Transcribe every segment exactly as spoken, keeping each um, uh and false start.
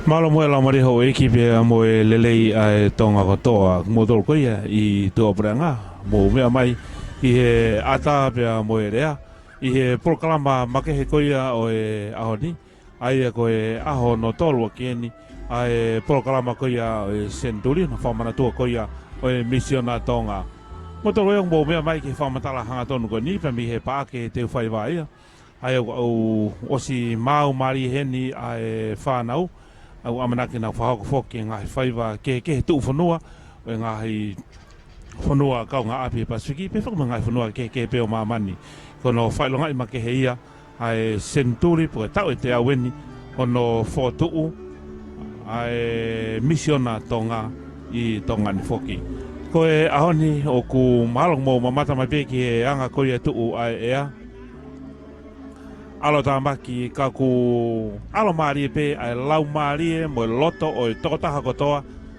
Mālō mo e laumālie houʻeiki pea mo e lelei ʻa e Tonga kotoa, kimoutolu ko ia ʻi tuʻapuleʻanga, mou meʻa mai ʻi he ʻata pea mo e lea, ʻi he polokalama makehe ko ia ʻo e ʻaho ni, ʻa ia ko e ʻaho hono tolu ʻaki eni ʻa e polokalama ko ia ʻo e Senituli, hono fakamanatua ko ia ʻo e Misiona Tonga. Kimoutolu ia mou meʻa mai ki he fakamatala hangatonu ko eni, pea mei he Paʻake Teu Faiva ia. ʻA ia ʻoku ʻosi maau mālie heni ʻa e fānau, ʻoku ʻamanaki nau fakahoko foki e ngaahi faiva kehekehe tuʻufonua, ʻo e ngaahi fonua kaungāʻapi ʻi he Pasifiki, pea foki mo e ngaahi fonua kehekehe pē ʻo māmani. Ko hono fakaʻilongaʻi makehe ia ʻa e Senituli, pe ko e taʻu ʻe teau eni hono fokotuʻu ʻa e Misiona Tonga ʻi Tonga ni foki. Ko e ʻaho ni ʻoku mahalo kuo mou mamata mai pē ki he anga ko ia ʻoku tuʻu ai e ʻea. ʻAlotāmaki, ka ʻoku ʻalomālie pē ʻa e laumālie mo e loto ʻo e tokotaha kotoa,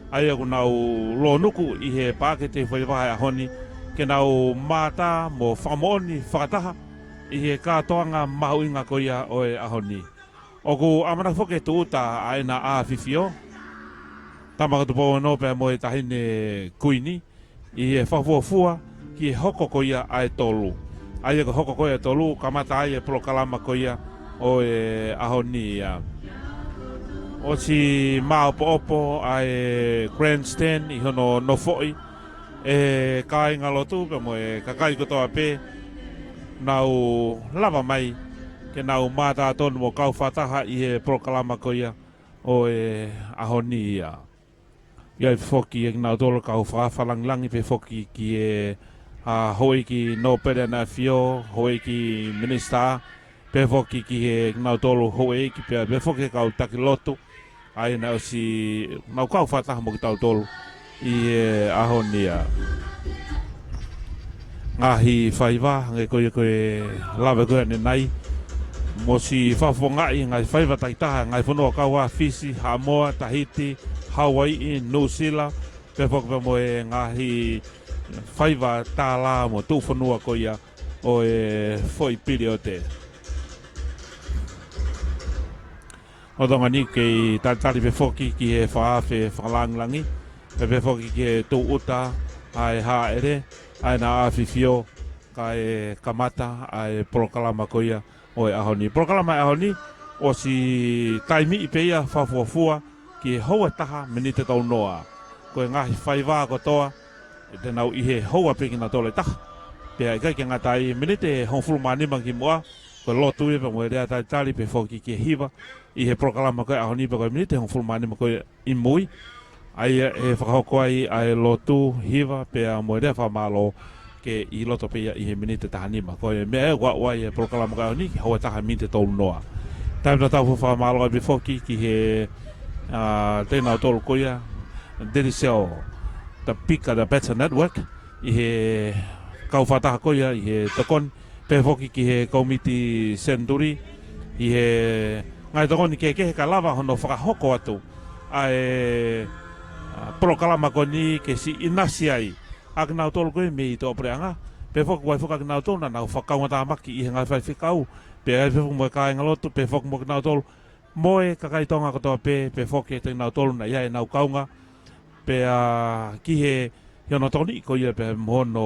ʻa ia ʻoku nau lōnuku ʻi he Paʻake Teu Faiva he ʻaho ni, ke nau mātā mo fakamoʻoni fakataha ʻi he kātoanga mahuʻinga ko ia ʻo e ʻaho ni. ʻOku ʻamanaki foki ke tūʻuta ʻa ʻEna ʻAfifio, Tama ko Tupou Ono pea mo e Taʻahine Kuini, ʻi he fakafuofua ki he hoko ko ia ʻa e tolu. ʻA ia ko e hoko ko ia ʻa e tolu, kamata ai e polokalama ko ia ʻo e ʻaho ni ia. ʻOsi māʻopoʻopo ʻa e grandstand ʻi hono nofoʻi e kāingalotu pea mo e kakai kotoa pē, nau lava mai ke nau mātā tonu mo kau fakataha ʻi he polokalama ko ia ʻo e ʻaho ni ia. ʻI ai foki ʻa kinautolu kau fakafakalāngilangi pea foki ki he, ʻa, Houʻeiki Nōpele ʻAneʻafio, Houʻeiki Minisitā, pea foki ki he kinautolu houʻeiki pea, pea foki kau taki lotu, ʻa ia naʻe ʻosi nau kau fakataha mo kitautolu ʻi he ʻaho ni ia. Ngaahi faiva, hangē ko ia ko e lave ko ia ʻanenai, mo e ʻosi fakafofongaʻi ngaahi faiva takitaha, ngaahi fonua kau ai Fisi, Haʻamoa, Tahiti, Hauaiʻi, Nuʻusila, pea foki pea mo e ngaahi faiva tālā mo tuʻufonua ko ia ʻo e foʻi piliote. ʻO Tonga ni kei talitali pē foki ki he fakaafe fakalāngilangi, pea pē foki ki he tūʻuta ʻa e hāʻele ʻa ʻEna ʻAfifio, kae kamata ʻa e polokalama ko ia ʻo e ʻaho ni. Polokalama ʻo e ʻaho ni, ʻosi taimiʻi pē ia fakafuofua ki he houa ʻe taha miniti tolu noa. Ko e ngaahi faiva kotoa, ʻe te nau ʻi he houa pē kinautolu ʻe taha. Pea ʻikai ke ngata ai, miniti ʻe hongofulu mā nima kimuʻa, ko e lotu ia pea mo e lea talitali pea foki ki he hiva ʻi he polokalama ko ia ʻo e ʻaho ni, pea ko e miniti ʻe hongofulu mā nima ko ia ʻi mui, ʻa ia ʻe fakahoko ai ʻa e lotu, hiva pea mo e lea fakamālō ke ʻi loto pē ia ʻi he miniti ʻe taha nima. Ko e meʻa ʻoku ʻi ai e polokalama ko ia ʻo e ʻaho ni, ki he houa ʻe taha miniti tolu noa. Taimi tatau ʻoku fakamālō ai pē foki ki he, ʻa, tēnā kinautolu ko ia, Digicel, the bigger the better network, ʻi he kau fakataha ko ia ʻi he tokoni, pea foki ki he Kōmiti Senituli, ʻi he ngaahi tokoni kehekehe kae lava hono fakahoko atu ʻa e, ʻa, polokalama ko eni ke siʻi ʻinasi ai ʻa kinautolu ko ia mei tuʻapuleʻanga, pea foki ʻoku ʻi ai foki ʻa kinautolu naʻa nau fakakaungātāmaki ʻi he ngaahi faifekau, pea ʻi ai foki mo e kāingalotu, pea foki mo kinautolu mo e kakai Tonga kotoa pē, pea foki ʻa kinautolu naʻe ʻi ai ʻenau kaunga, pea ki he, ki hono tokoniʻi ko ia pea mo hono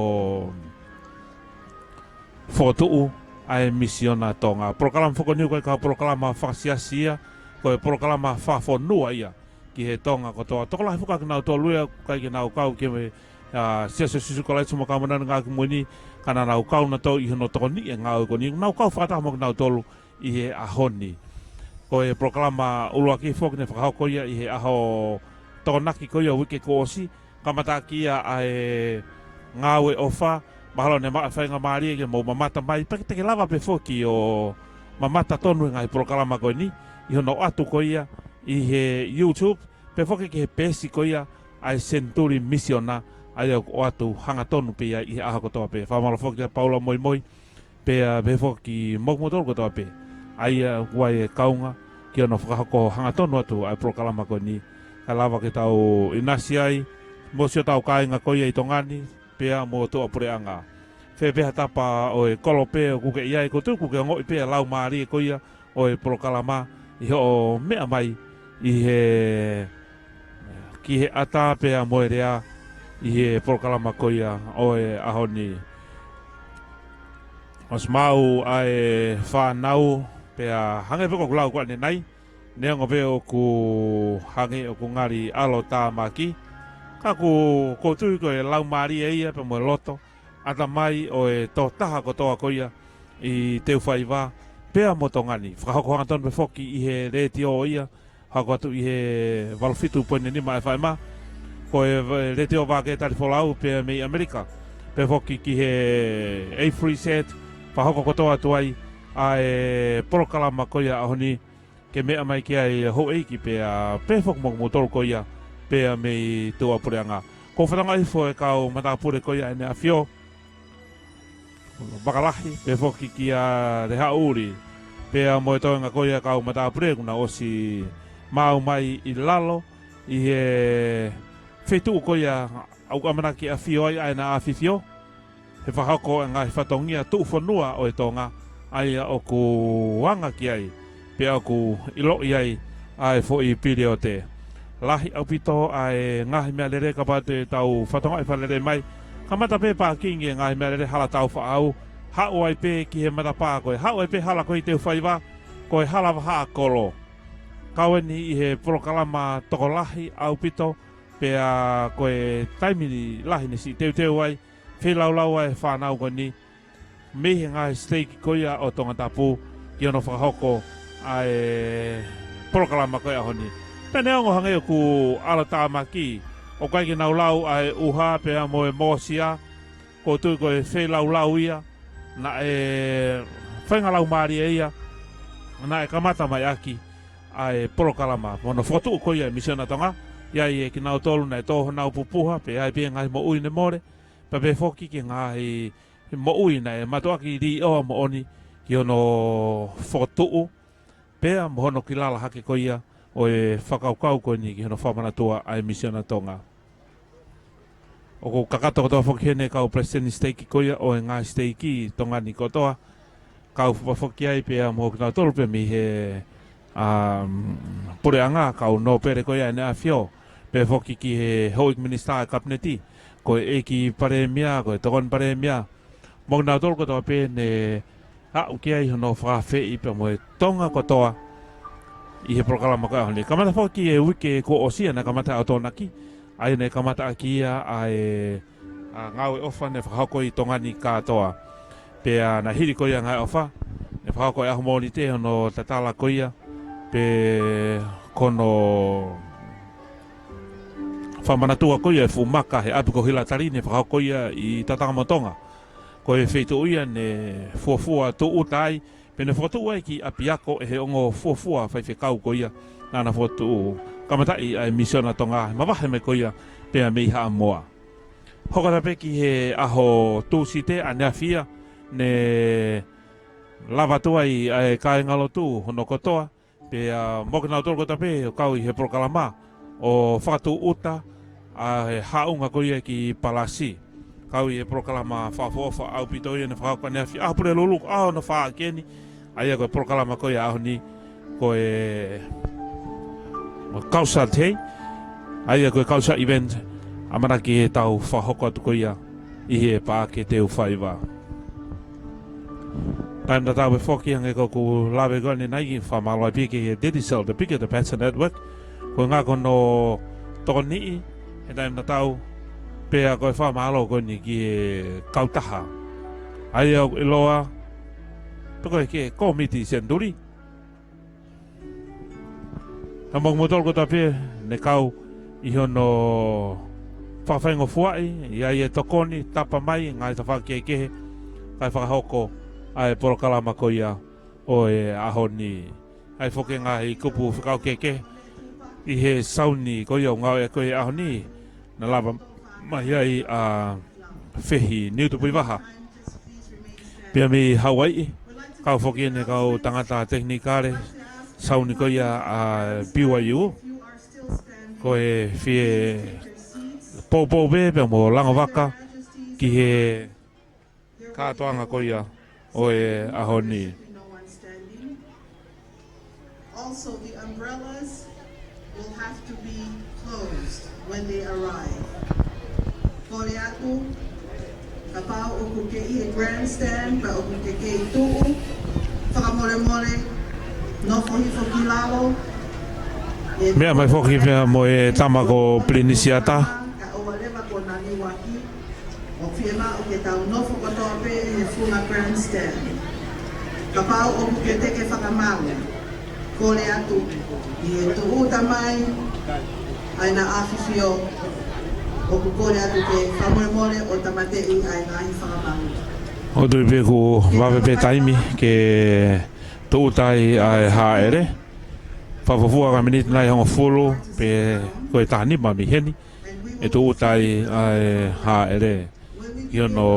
fokotuʻu ʻa e Misiona Tonga. Polokalama foki ko eni ʻoku ʻikai ko ha polokalama fakasiasi ia, ko e polokalama fakafonua ia ki he Tonga kotoa. Tokolahi foki ʻa kinautolu ia ʻoku ʻikai ke nau kau ki he, ʻa, Siasi ʻo Sīsū Kalaisi ʻo e Kau Māʻoniʻoni ʻi he Ngaahi ʻAho Kimui Ni, ka naʻa nau kau nautolu ʻi hono tokoniʻi e ngāue ko eni. Nau kau fakataha mo kinautolu ʻi he ʻaho ni. Ko e polokalama ʻuluaki foki naʻe fakahoko ia ʻi he ʻaho Tokonaki ko ia uike kuo ʻosi, kamataʻaki ia ʻa e ngāue ʻofa, mahalo naʻe maʻu e faingamālie ke mou mamata mai, pea te ke lava pē foki ʻo mamata tonu he ngaahi polokalama ko eni, ʻi hono ʻoatu ko ia ʻi he YouTube, pea foki ki he peesi ko ia ʻa e Senituli Misiona, ʻa ia ʻoku ʻoatu hangatonu pē ia ʻi he ʻaho kotoa pē. Fakamālō foki kia Paula Moimoi, pea pehē foki mo kimoutolu kotoa pē ʻa ia ʻoku ʻi ai e kaunga ki hono fakahoko hangatonu atu ʻa e polokalama ko eni, kae lava ke tau ʻinasi ai, mo siʻotau kāinga ko ia ʻi Tonga ni, pea mo tuʻapuleʻanga. Fē pē ha tapa ʻo e kolope ʻoku ke ʻi ai, ʻoku ou tui ʻoku ke ongoʻi pē ʻa e laumālie ko ia ʻo e polokalama ʻi hoʻo meʻa mai ʻi he, ki he ʻata pea mo e lea ʻi he polokalama ko ia ʻo e ʻaho ni. ʻOsi maʻu ʻa e fānau pea hangē pē ko ʻeku lau ko ʻanenai, neongo pē ʻoku hangē ʻoku ngali ʻalotāmaki, ka ʻoku, ʻoku ou tui ko e laumālie ia pea mo e loto, ʻatamai ʻo e tokotaha kotoa ko ia ʻi Teufaiva pea mo Tonga ni. Fakahoko hangatonu pē foki ʻi he letiō ia, hoko atu ʻi he valu fitu poini nima F M, ko e v-, letiō Vākē Talifolau pea mei ʻAmelika. Pea foki ki he A three Z, fakahoko kotoa atu ai ʻa e polokalama ko ia ʻaho ni, ke meʻa mai ki ai houʻeiki pea pehē foki mo kimoutolu ko ia pea mei tuʻapuleʻanga. Ko e fatongia ifo e kau matāpule ko ia ʻEne ʻAfio, Vakalahi, pea foki kia Lehaʻuli, pea mo e toenga ko ia kau matāpule kuo nau ʻosi maʻu mai ʻi lalo, ʻi he feituʻu ko ia ʻoku ʻamanaki ʻafio ai ʻa ʻEne ʻAfifio, he fakahoko e ngaahi fatongia tuʻufonua ʻo e Tonga, ʻa ia ʻoku anga ki ai, pea ʻoku ʻiloʻi ai ʻa e foʻi piliote. Lahi ʻaupito ʻa e ngaahi meʻalele kapau te tau fatongia ʻi fakalele mai. Kamata pē pākingi e ngaahi meʻalele Hala Taufaʻāu, haʻu ai pē ki he matapā ko ē, haʻu ai pē hala ko ē ʻi Teufaiva, ko e hala vahaʻa kolo. Kau eni ʻi he polokalama tokolahi ʻaupito, pea ko e taimi ni lahi ne siʻi teuteu ai, feilaulau ai e fānau ko eni, mei he ngaahi siteiki ko ia ʻo Tongatapu, ki hono fakahoko ʻa e polokalama ko ē ʻaho ni. Pea neongo hangē ʻoku ʻalotāmaki, ʻoku ʻikai ke nau lau ʻa e ʻuha pea mo e mōsia, ʻoku ou tui ko e feilaulau ia, naʻe faʻahinga laumālie ia, naʻe kamata mai ʻaki ʻa e polokalama, mo hono fokotuʻu ko ia e Misiona Tonga, ʻi ai ʻa kinautolu naʻe tō honau pupuha, pea ʻi ai pē ngaahi moʻui ne mole, pea pehē foki ki he ngaahi moʻui naʻe mātuʻaki līʻoa moʻoni ki hono fokotuʻu, pea mo hono kilala hake ko ia ʻo e fakakaukau ko eni ki hono fakamanatua ʻa e Misiona Tonga. ʻOku kakato kotoa foki heni e kau palesiteni siteiki ko ia ʻo e ngaahi siteiki ʻi Tonga ni kotoa, kau fakafoki ai pea mo kinautolu pea mei he, um, puleʻanga, kau nōpele ko ia ʻEne ʻAfio, pea foki ki he houʻeiki minisitā ʻo e kapineti, ko e ʻEiki Palēmia, ko e Tokoni Palēmia, mo kinautolu kotoa pē ne aʻu ki ai hono fakaafeʻi pea mo e Tonga kotoa ʻi he polokalama ko ia ʻaho ni. Kamata foki e uike kuo ʻosi ia naʻe kamata ʻa e ʻOtonaki, ʻa ia naʻe kamata ʻaki ia ʻa e, ʻa, ngāue ʻofa ne fakahoko ʻi Tonga ni kātoa. Pea naʻe hili ko ia ngāue ʻofa, ne fakahoko e ʻaho Mōnite hono tatala ko ia, pea ko hono fakamanatua ko ia e fuʻu maka he ʻapi ko Hilatali ne fakahoko ia ʻi Tatakamotonga. Ko e feituʻu ia ne fuofua tūʻuta ai, pea ne fokotuʻu ai e kiʻi ʻapiako ʻe he ongo fuofua faifekau ko ia naʻa na fokotuʻu kamataʻi ʻa e Misiona Tonga, mavahe mai ko ia pea mei Haʻamoa. Hoko atu pē ki he ʻaho Tūsite ʻaneafi ia, ne lava atu ai ʻa e kāingalotu hono kotoa, pea mo kinautolu kotoa pē ʻoku kau ʻi he polokalama ʻo fakatūʻuta ʻa e haʻunga ko ia ki Palasi. Kau ʻi he polokalama fakaʻofoʻofa ʻaupito ia ne fakahoko ʻaneafi, ʻaho Pulelulu, ʻaho hono fā ʻeni, ʻa ia ko e polokalama ko ia ʻaho ni, ko e Kausa Tei, ʻa ia ko e Kausa Event, ʻamanaki ke tau fakahoko atu ko ia ʻi he Paʻake Teufaiva. Taimi tatau pē foki hangē ko ʻeku lave ko ʻanenai, fakamālō ai pē ki he Digicel, the bigger the better network. Ko e ʻuhinga ko hono tokoniʻi he taimi tatau, pea ko e fakamālō ko eni ki he kautaha, ʻa ia ʻoku ʻiloa pē ko e Kōmiti Senituli. Ka mo kimoutolu kotoa pē ne kau ʻi hono fakafaingofuaʻi, ʻi ai e tokoni, tapa mai, ngaahi tafaʻaki kehekehe, kae fakahoko ʻa e polokalama ko ia ʻo e ʻaho ni. ʻI ai foki e ngaahi kupu fekau kehekehe ʻi he sauni ko ia ʻoku ngāueʻaki ko ia he ʻaho ni, naʻe lava mai ai ʻa Fehi Niutupuivaha, pea mei Hauaiʻi. Kau foki ʻeni e kau tangata tekinikale sauni ko ia ʻa B Y U. Ko e fie poupou pē pea mo langovaka ki he kātoanga ko ia ʻo e ʻaho ni. Also, the umbrellas, to be closed when they arrive. Kole atu, kapau ʻoku ke ʻi he grandstand, pea ʻoku ke kei tuʻu, fakamolemole, nofo hifo ki lalo. Meʻa mai foki pea mo e tama ko Pilinisiata. Ka ʻoua leva kuo nau liuaki. ʻOku fiemaʻu ke tau nofo kotoa pē ʻi he funga grandstand. Kapau ʻoku ke teke fakamalu, kole atu ʻi he tūʻuta mai ʻa e na afifio, ʻoku kole atu ke fakamolemole ʻo tāmateʻi ʻa e ngaahi fakamalu. ʻOku ou tui pē kuo vave pē taimi ke tūʻuta ai ʻa e hāʻele. Fakafuofua ka miniti nai hongofulu pe ko e taha nima mei heni ʻe tūʻuta ai ʻa e hāʻele ki hono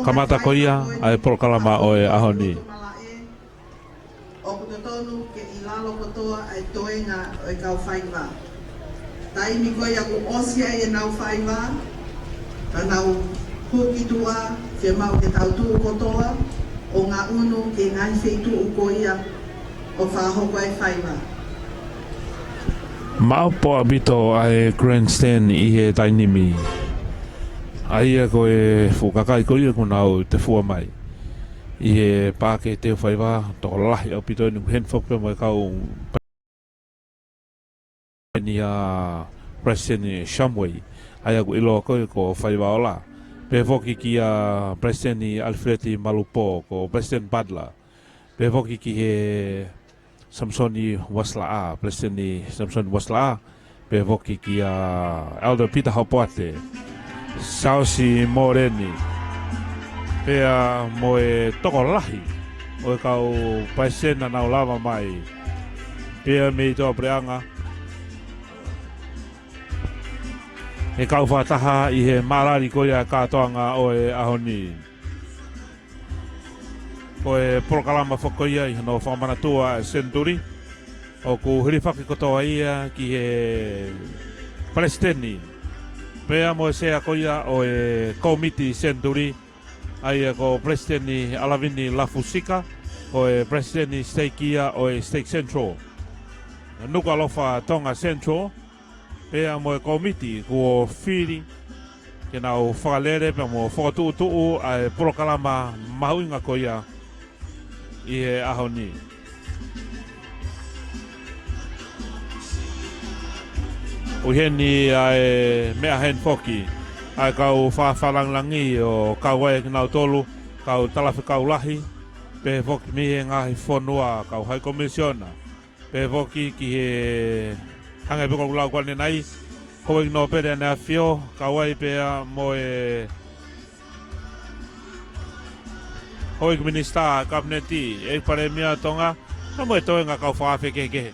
kamata ko ia ʻa e polokalama ʻo e ʻaho ni. ʻOku totonu ke ʻi lalo kotoa ʻa e toenga ʻo e kau faiva. Taimi ko ia kuo ʻosi ai ʻenau faiva, ka nau hū ki tuʻa, fiemaʻu ke tau tuʻu kotoa ʻo ngaʻunu ki he ngaahi feituʻu ko ia ʻoku fakahoko ai e faiva. Maʻu pē ʻaupito ʻa e grandstand ʻi he taimi ni. ʻA ia ko e fuʻu kakai ko ia kuo nau tefua mai ʻi he paʻake teu faiva, tokolahi ʻaupito eni, heni foki pea mo e kau ni ʻa Palesiteni Shumway, ʻa ia ʻoku ʻiloa ko e ko Faiva Ola. Pehē foki kia Palesiteni ʻAlifeleti Malupo, ko Palesiteni Butler. Pehē foki ki he Samisoni Uasilaʻā, Palesiteni Samisoni Uasilaʻā. Pehē foki kia Elder Peter Hopoate, Siaosi Moleni, pea mo e tokolahi ʻo e kau palesiteni naʻa nau lava mai, pea mei tuʻapuleʻanga, ʻe kau fakataha ʻi he mālali ko ia e kātoanga ʻo e ʻaho ni. Ko e polokalama foki ko ia ʻi hono fakamanatua e senituli, ʻoku hilifaki kotoa ia ki he palesiteni, pea mo e sea ko ia ʻo e kōmiti senituli, ʻa ia ko Palesiteni ʻAlavini Lafusika, ko e palesiteni siteiki ia ʻo e Siteiki Senitolo, Nukuʻalofa Tonga Senitolo, pea mo e kōmiti kuo fili ke nau fakalele pea mo fakatuʻutuʻu ʻa e polokalama mahuʻinga ko ia ʻi he ʻaho ni. ʻOku ʻi heni ʻa e meʻa heni foki ʻa e kau fakalāngilangi ʻo kau ai kinautolu, kau talafekau lahi, pehē foki mei he ngaahi fonua, kau hai komisiona, pehē foki ki he, hangē pē ko ʻeku lau ko eni nai, Houʻeiki Nōpele ʻAneafio, kau ai pea mo e Houʻeiki Minisitā Kapineti, ʻEiki Palēmia Tonga, pea mo e toenga kau fakaafe kehekehe.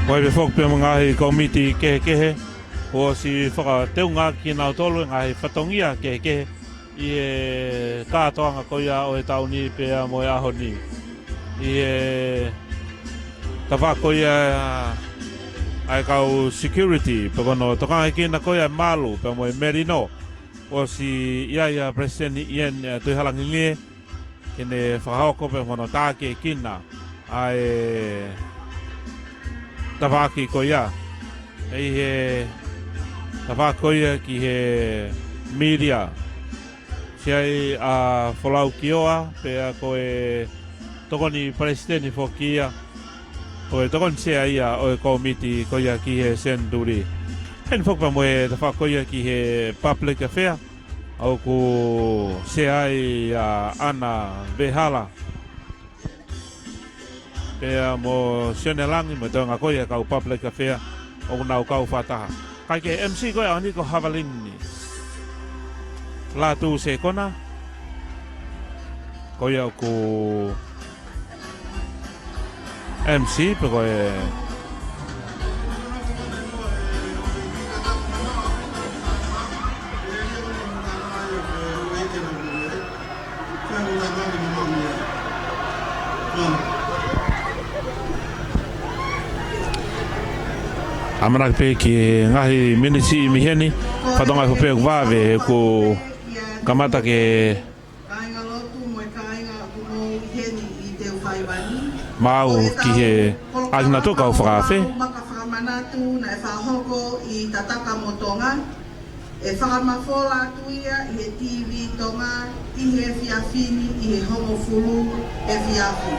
Ko e pehē foki pea mo e ngaahi kōmiti kehekehe, kuo ʻosi fakateunga kinautolu e ngaahi fatongia kehekehe ʻi he kātoanga ko ia ʻo e taʻu ni pea mo e ʻaho ni. ʻI he tafaʻaki ko ia ʻa e kau security, pea ko hono tokangaʻi kinautolu ko ia e malu pea mo e melino, kuo ʻosi ʻi ai ʻa Palesiteni Ian, ʻa, Tuʻihalangingie, ke ne fakahoko pea mo hono tākiekina ʻa e tafaʻaki ko ia. ʻI he tafaʻaki ko ia ki he media, ʻosi ʻi ai ʻa Folau Kioa, pea ko e tokoni palesiteni foki ia, ko e tokoni sea ia ʻo e kōmiti ko ia ki he senituli. Heni foki pea mo e tafaʻaki ko ia ki he public affair, ʻoku sea ai ʻa ʻAna Vehala. pea mo Sione Langi, mo e toenga ko ia e kau public affairs ʻoku nau kau fakataha. Kae kehe, M C ko ia ʻo e ʻaho ni ko Havalini Lātū Sekona. Ko ia ʻoku M C pe ko e ʻAmanaki pē ki he ngaahi miniti mei heni, fakatokangaʻi foki pē ʻoku vave, ʻoku kamata ke kāinga lotu mo e kāinga ʻoku mou ʻi heni ʻi Teufaiva ni. Maau ki he ʻakinatuka ʻo fakaafe. Maka fakamanatu naʻe fakahoko ʻi Tataka mo Tonga. ʻE fakamafola atu ia ʻi he T V Tonga ʻi he efiafi ni ʻi he hongofulu efiafi.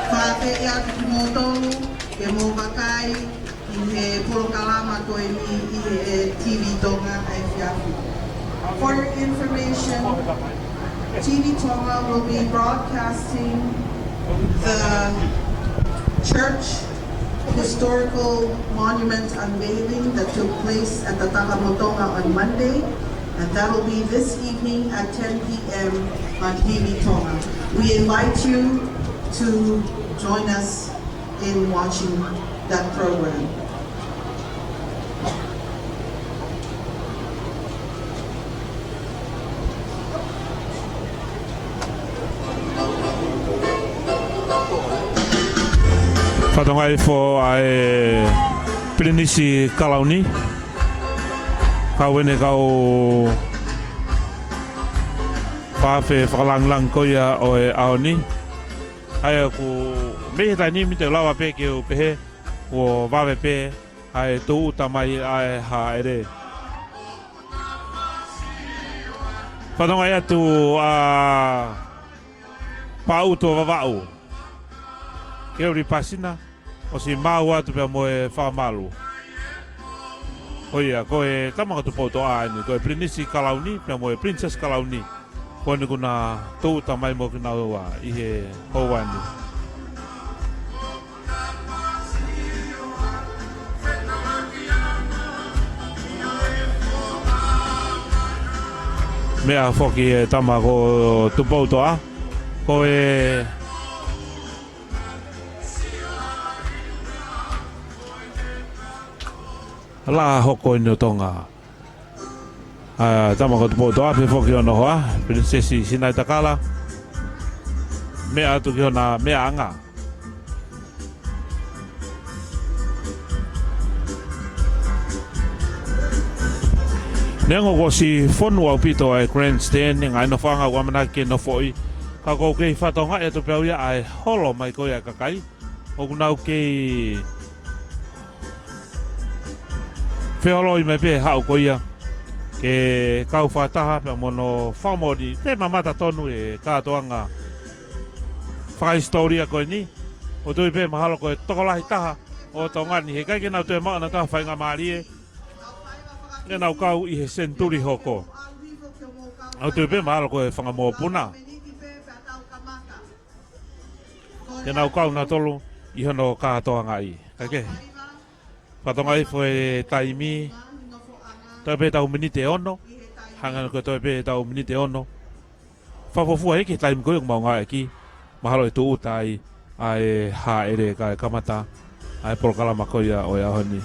Fakaafe atu kimoutolu ke mou vakai ʻi he polokalama ko eni ʻi he T V Tonga ʻa e efiafi. For your information, T V Tonga will be broadcasting the church historical monument unveiling that took place at the Tataka mo Tonga on Monday, and that'll be this evening at ten p.m. on T V Tonga. We invite you to join us in watching that program. Fakatokangaʻi foki ʻa e Pilinisi Kalauni, kau ʻene kau fakaafe fakalāngilangi ko ia ʻo e ʻaho ni. ʻA ia ʻoku mei he taimi ni te u lava pē ke u pehē kuo vave pē ʻa e tūʻuta mai ʻa e hāʻele. Fakatokangaʻi atu ʻa Pauto Vavaʻu, Keuli Pasina, ʻosi maau atu pea mo e fakamalu. Ko ia, ko e tama ko Tupoutoʻa eni, ko e Pilinisi Kalauni pea mo e Princess Kalauni. Ko eni kuo na tūʻuta mai mo kinaua ʻi he houa ni. Meʻa foki e tama ko Tupoutoʻa, ko e Laʻā hoko eni ʻo Tonga. ʻA, tama ko Tupoutoʻa pea foki hono hoa, Pilinisesi Sinaitakala. Meʻa atu ki hona meʻaʻanga. Neongo kuo ʻosi fonu ʻaupito ʻa e grandstand, ngaahi nofoʻanga ʻoku ʻamanaki ke nofoʻi, ka ʻoku ou kei fakatokangaʻi atu pē au ia ʻa e holo mai ko ia ʻa e kakai ʻoku nau kei feholoi mai pē he haʻu ko ia ke kau fakataha pea mo hono fakamoʻoni pē mamata tonu e kātoanga fakahisitōlia ko eni. ʻOku ou tui pē mahalo ko e tokolahi taha ʻo Tonga ni he ʻikai ke nau toe maʻu ʻa e ngaahi faingamālie ke nau kau ʻi he senituli hoko. ʻOku ou tui pē mahalo ko e fanga mokopuna ke nau kau nautolu ʻi hono kātoangaʻi. Kae kehe, fakatokangaʻi foki e taimi, toe pē ʻetau miniti ʻe ono, hangē ko e toe pē ʻetau miniti ʻe ono. Fakafuofua ia ki he taimi ko ia ʻoku mau ngāueʻaki, mahalo ʻe tūʻuta ai ʻa e hāʻele kae kamata ʻa e polokalama ko ia ʻo e ʻaho ni.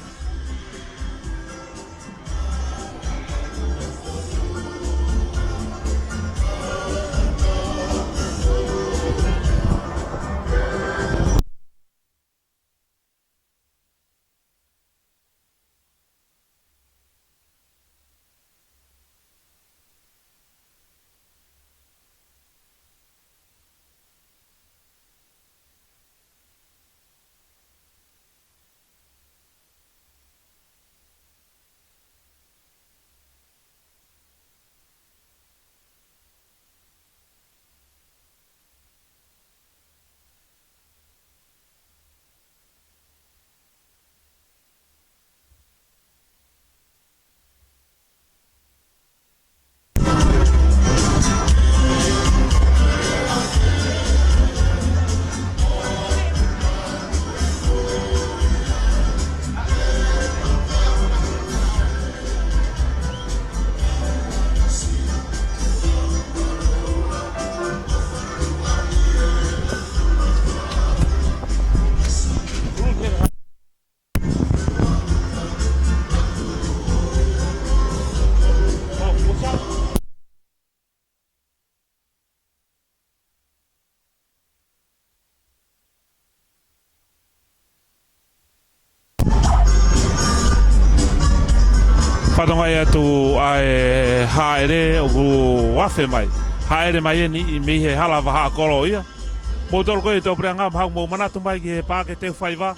Fakatokangaʻi atu ʻa e hāʻele ʻoku afe mai. Hāʻele mai eni mei he hala Vahaʻa Kolo ia. Moutolu ko ia ʻi tuʻapuleʻanga, mahalo ʻoku mou manatu mai ki he Paʻake Teufaiva.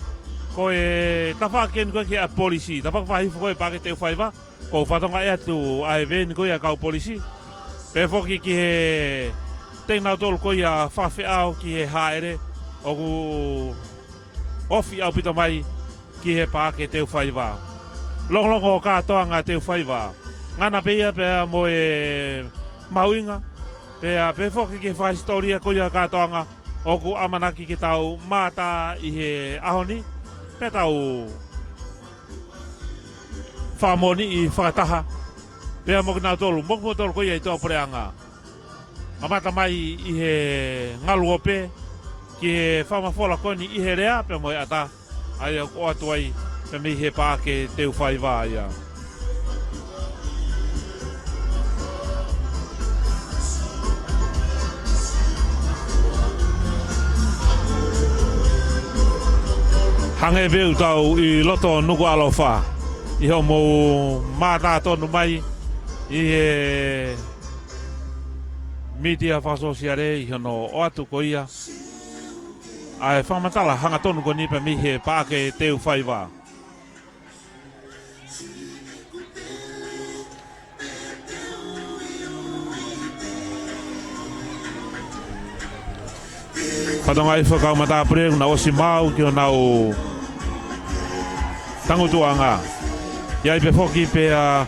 Ko e tafaʻaki eni ko ē ki he polisi. Tafaʻaki fakahifo ko ē Paʻake Teufaiva. ʻOku fakatokangaʻi atu ʻa e veeni ko ia ʻa e kau polisi. Pehē foki ki he tenginautolu ko ia fakafeʻao ki he hāʻele ʻoku ofi ʻaupito mai ki he Paʻake Teufaiva. Longolongo ʻo kātoanga Teufaiva. Ngana pē ia pea mo e mahuʻinga, pea pehē foki ki he fakahisitōlia ko ia kātoanga ʻoku ʻamanaki ke tau mātā ʻi he ʻaho ni, pea tau fakamoʻoniʻi fakataha pea mo kinautolu, mo kimoutolu ko ia ʻi tuʻapuleʻanga. Mamata mai ʻi he ngaluope ki he fakamafola ko eni ʻi he lea pea mo e ʻata, ʻa ia ʻoku ʻoatu ai pē mei he Paʻake Teufaiva ia. Hangē pē ʻoku tau ʻi loto Nukuʻalofa, ʻi hoʻomou mātā tonu mai ʻi he mītia fakasōsiale ʻi hono ʻoatu ko ia ʻa e fakamatala hangatonu ko eni pē mei he Paʻake Teufaiva. Fakatokangaʻi ʻa e kau matāpule ʻoku nau ʻosi maʻu ki honau tangutuʻanga. ʻI ai pē foki pea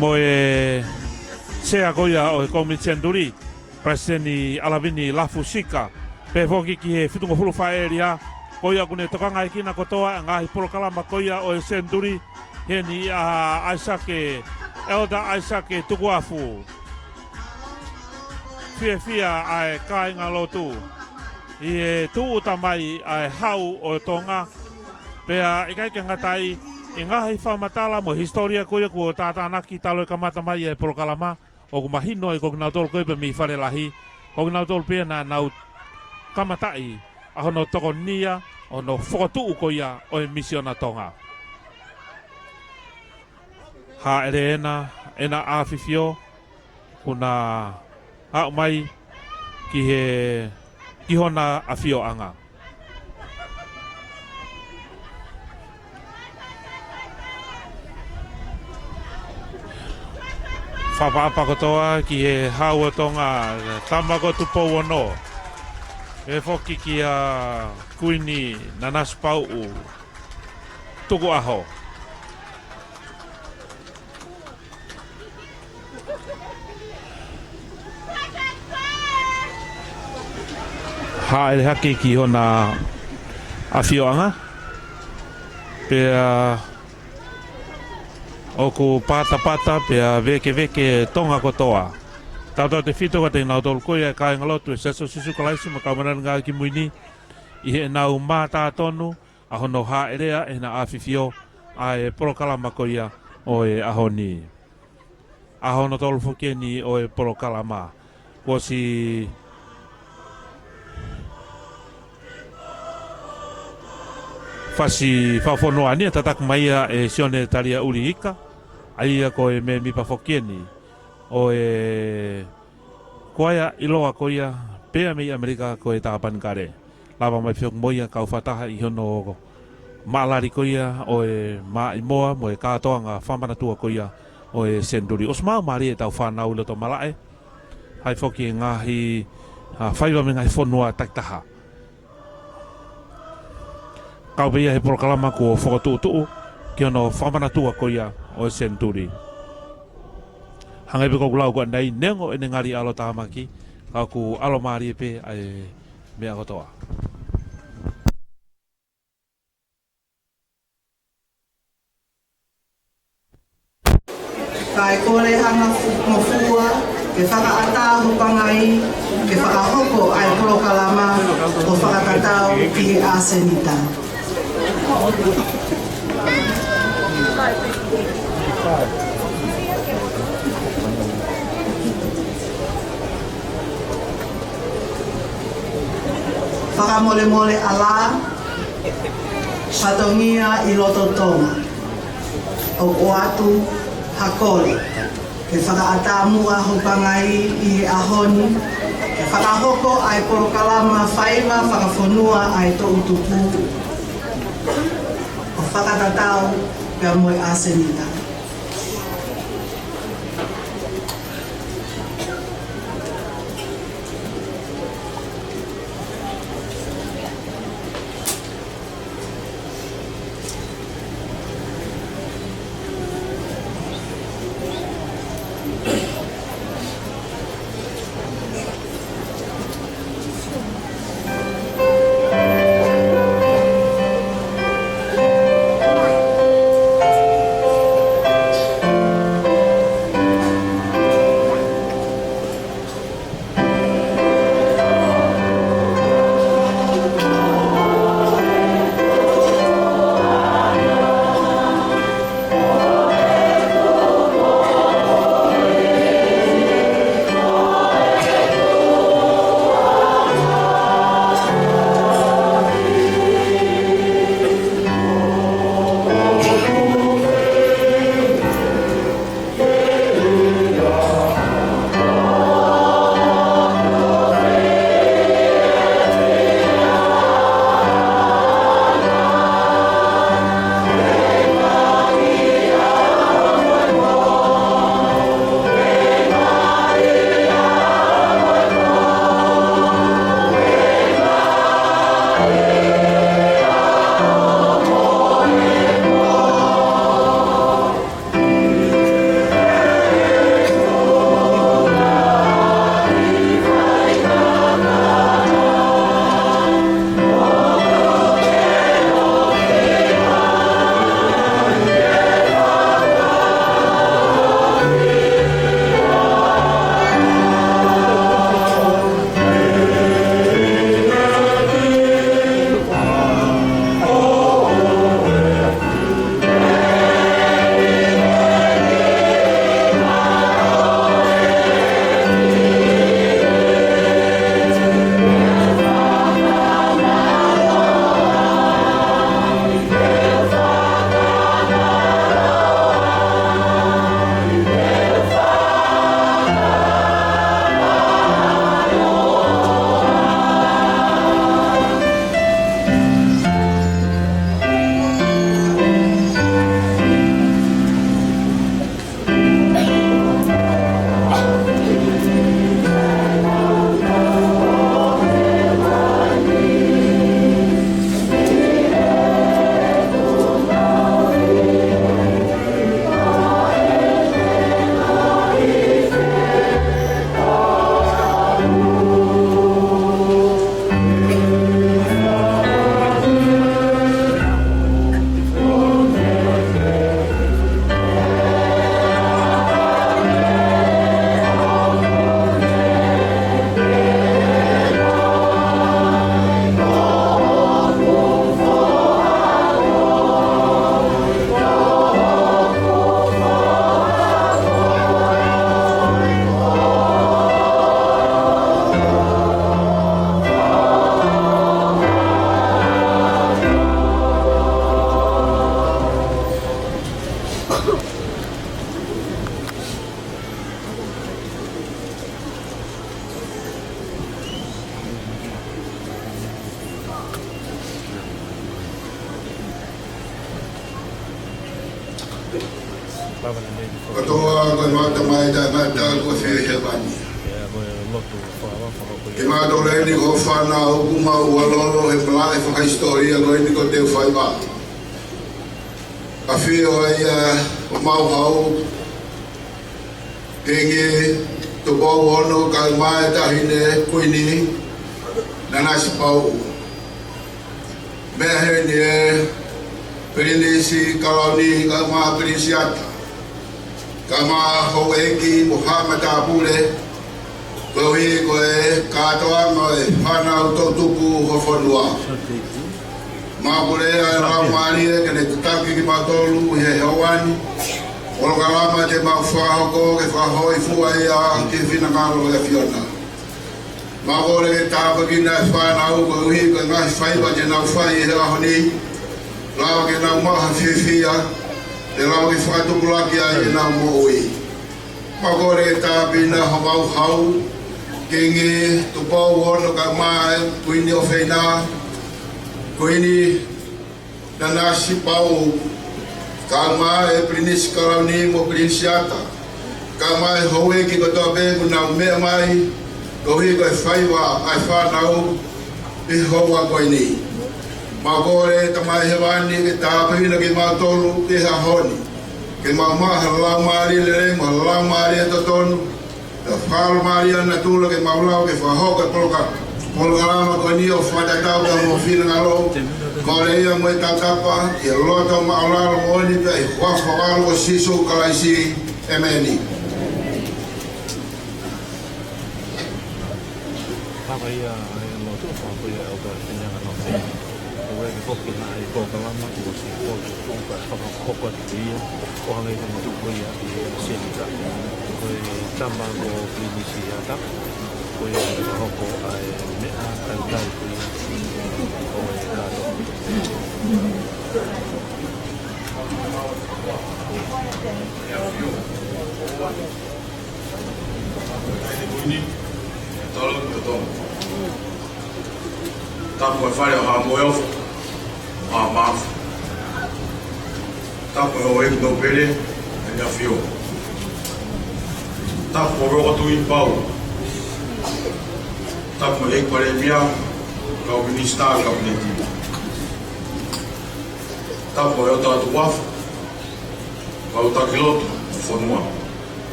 mo e sea ko ia ʻo e Kōmiti Senituli, Palesiteni ʻAlavini Lafu Sika, pehē foki ki he fitungofulu fā ʻēlia ko ia ʻoku ne tokangaekina kotoa ʻa e ngaahi polokalama ko ia ʻo e senituli, heni ʻa ʻAisake, ʻEletā ʻAisake Tukuafu. Fiefia ʻa e kāingalotu ʻi he tūʻuta mai ʻa e Hau ʻo Tonga, pea ʻikai ke ngata ai, ʻi he ngaahi fakamatala mo e hisitōlia ko ia kuo tātānaki talu e kamata mai ʻa e polokalama, ʻoku mahino ai ko kinautolu ko ē pē mei Fale Lahi, ko kinautolu pē ia naʻa nau kamataʻi ʻa hono tokonia ʻo hono fokotuʻu ko ia ʻo e Misiona Tonga. Hāʻele ena, ena ʻAfifio, kuo na aʻu mai ki he, ki hona ʻafioʻanga. Fakaʻapaʻapa kotoa ki he Hau ʻo Tonga, Tama ko Tupou Ono. Pehē foki kia Kuini Nanasipauʻu Tukuʻaho. Hāʻele hake ki hona ʻafioʻanga. Pea ʻoku patapata pea vēkeveke Tonga kotoa. Tautautefito kiate kinautolu ko ia e kāingalotu ʻo e Siasi ʻo Sīsū Kalaisi ʻo e Kau Māʻoniʻoni ʻi he Ngaahi ʻAho Kimui Ni, ʻi heʻenau mātā tonu ʻa hono hāʻelea ʻe heʻena ʻAfifio ʻa e polokalama ko ia ʻo e ʻaho ni. ʻAho hono tolu foki eni ʻo e polokalama. Kuo ʻosi fasi fakafonua ni ʻa e tataki mai ia ʻe Sione Taliaʻuli Ika, ʻa ia ko e mēmipa foki eni ʻo e kuaea ʻiloa ko ia pea mei ʻAmelika ko e Tāpanekale. Lava mai foki mo ia kau fakataha ʻi hono maʻalali ko ia ʻo e Maʻimoa mo e kātoanga fakamanatua ko ia ʻo e senituli. ʻOsi maʻu mālie ʻetau fānau ʻi loto malaʻe. Hā foki e ngaahi, ʻa, faiva mei he ngaahi fonua takitaha. Kau pē ia he polokalama kuo fokotuʻutuʻu ki hono fakamanatua ko ia ʻo e senituli. Hangē pē ko ʻeku lau ko eni, neongo ʻene ngali ʻalotāmaki, ka ʻoku ʻalomālie pē ʻa e meʻa kotoa. Kae kole ʻa e ngaahi ngofua ke fakaʻatā ho pangai ke fakahoko ʻa e polokalama ʻo fakatatau ki he ʻasenita. Fakamolemole ʻa e fatongia ʻi loto Tonga. ʻOku ʻoatu Hakole ke fakaʻatā muʻa ho pangai ʻi he ʻaho ni, ke fakahoko ʻa e polokalama faiva fakafonua ʻa e toʻutupu ʻo fakatatau pea mo e ʻasenita. Kotoa ko e mau tamai taʻengata kuo fie hēvani. Ke mau toleni ko e fānau ʻoku mau ʻualolo he malaʻe fakahisitōlia ko eni ko Teufaiva. Ka fio ai ʻa homau hau, Kingi Tupou Ono kae ʻumaʻā e Taʻahine Kuini Nanasipauʻu. Meʻa heni ʻa e Pilinisi Kalauni kae ʻumaʻā Pilinisiata, kae ʻumaʻā houʻeiki mo haʻa matāpule, koeʻuhi ko e kātoanga ʻo e fānau toʻutupu ho fonua. Mau kole ʻa e Laumālie ke ne tataki kimautolu ʻi he ʻaho ni. Polokalama te mau fakahoko ke fakahōifua ia ki he finangalo ʻo e ʻAfiona. Mau kole ke tāpuekina e fānau koeʻuhi ko e ngaahi faiva te nau fai he ʻaho ni. Lava ke nau maʻu ha fiefia, te lava ke fakatupulaki ai ʻenau moʻui. Mau kole ke tāpuekina homau hau, Kingi Tupou Ono kae ʻumaʻā e Kuini ʻo e Feina, Kuini Nanasipauʻu, kae ʻumaʻā e Pilinisi Kalauni mo Pilinisiata, kae ʻumaʻā e houʻeiki kotoa pē kuo nau meʻa mai, koeʻuhi ko e faiva ʻa e fānau ʻi he houa ko eni. Mau kole Tamai Hēvani ke tāpuekina kimautolu ʻi he ʻaho ni, ke mau maʻu ha laumālie lelei mo ha laumālie totonu, ke fakamālō mai ʻa natula ke mau lava ke fakahoko e poloka-, polokalama ko eni ʻo fakatatau pea mo e finangalo. Kole ia mo e tautapa, ʻi he loto māʻulalo moʻoni pē ʻi he huafa ʻo Sīsū Kalaisi. ʻĒmeni. Papa ia, ʻa e lotu, papa ia, ʻo ka fineʻanga no. ʻOku ʻikai ke foki nai ko kalama, kuo ʻosi foki, kuo ka fakahoko atu ia, ʻo hangē ko e tuku ia ʻi he senita. Ko e tama ko Pilinisiata, ko ia ʻe hoko ai e meʻa talitali ko ia ʻo e kātoa. Tapu e fale ʻo Haʻa Moheofo, Haʻa Maʻafu. Tapu e Houʻeiki Nōpele, ʻEne ʻAfio. Tapu e Roko Tuʻi Pau. Tapu e ʻEiki Palēmia, kau Minisitā Kapineti. Tapu e ʻOtua Tukuafa, kau taki lotu ʻo e fonua.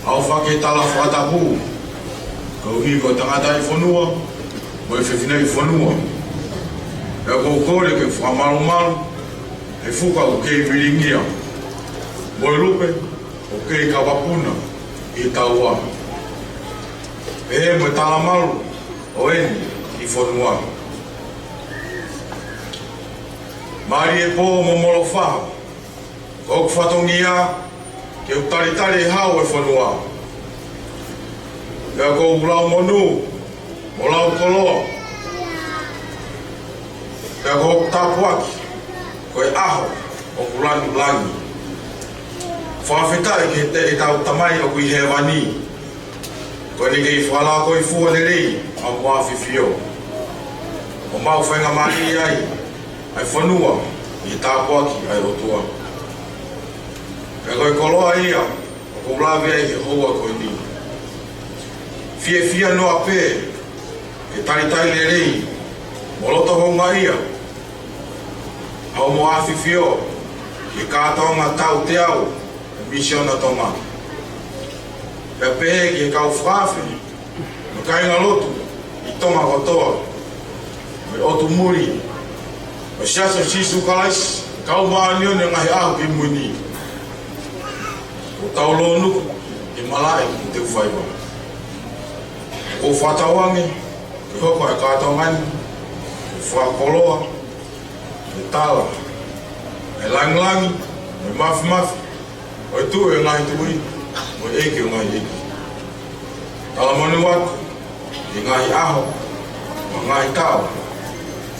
ʻOfa ke tala fakatapu, koeʻuhi ko e tangataʻi fonua mo e fefine ʻi fonua. Pea ʻoku ou kole ke fakamalumalu e fuka ʻoku kei vilingia, mo e lupe ʻoku kei kavapuna ʻi taua. Pehē mo e talamalu ʻo eni ʻi fonua. Mālie pō mo molofaha, ko hoku fatongia ke u talitali e hau ʻo e fonua. Pea ko hoku lau monū mo lau koloa. Pea ko hoku tāpuaki ko e ʻaho ʻoku lanu langi. Fakafetaʻi ki he te-, ʻetau Tamai ʻoku ʻi hēvani. Ko ʻene kei fakalakoifua lelei ʻa hoʻomo ʻAfifio, ʻo mau faingamālie ai ʻa e fonua ʻi he tāpuaki ʻa e ʻOtua. Pea ko e koloa ia ʻoku ou lave ai he houa ko eni. Fiefia noa pē ke talitali lelei mo loto houngaʻia ʻa hoʻomo ʻAfifio ki he kātoanga tauteau ʻa e Misiona Tonga. Pea pehē ki he kau fakaafe mo e kāingalotu ʻi Tonga kotoa, mo e ʻotu muli ʻo e Siasi ʻo Sīsū Kalaisi ʻo e Kau Māʻoniʻoni ʻi he Ngaahi ʻAho Kimui Ni. ʻOku tau lōnuku ke malaʻe ki he teu faiva. ʻOku ou fakatauange ke hoko ʻa e kātoanga ni ko e fakakoloa, ko e tala ʻa e langilangi mo e māfimafi ʻo e Tuʻi ʻo e ngaahi tuʻi mo e ʻEiki ʻo e ngaahi ʻeiki. Talamonū atu ki he ngaahi ʻaho mo e ngaahi taʻu,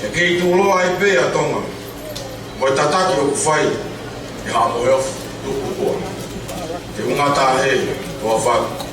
ke kei tuʻuloa ai pē ʻa Tonga mo e tataki ʻoku fai ʻe Haʻa Moheofo Tuʻi Pukua. Te u ngata hē, toa fatu.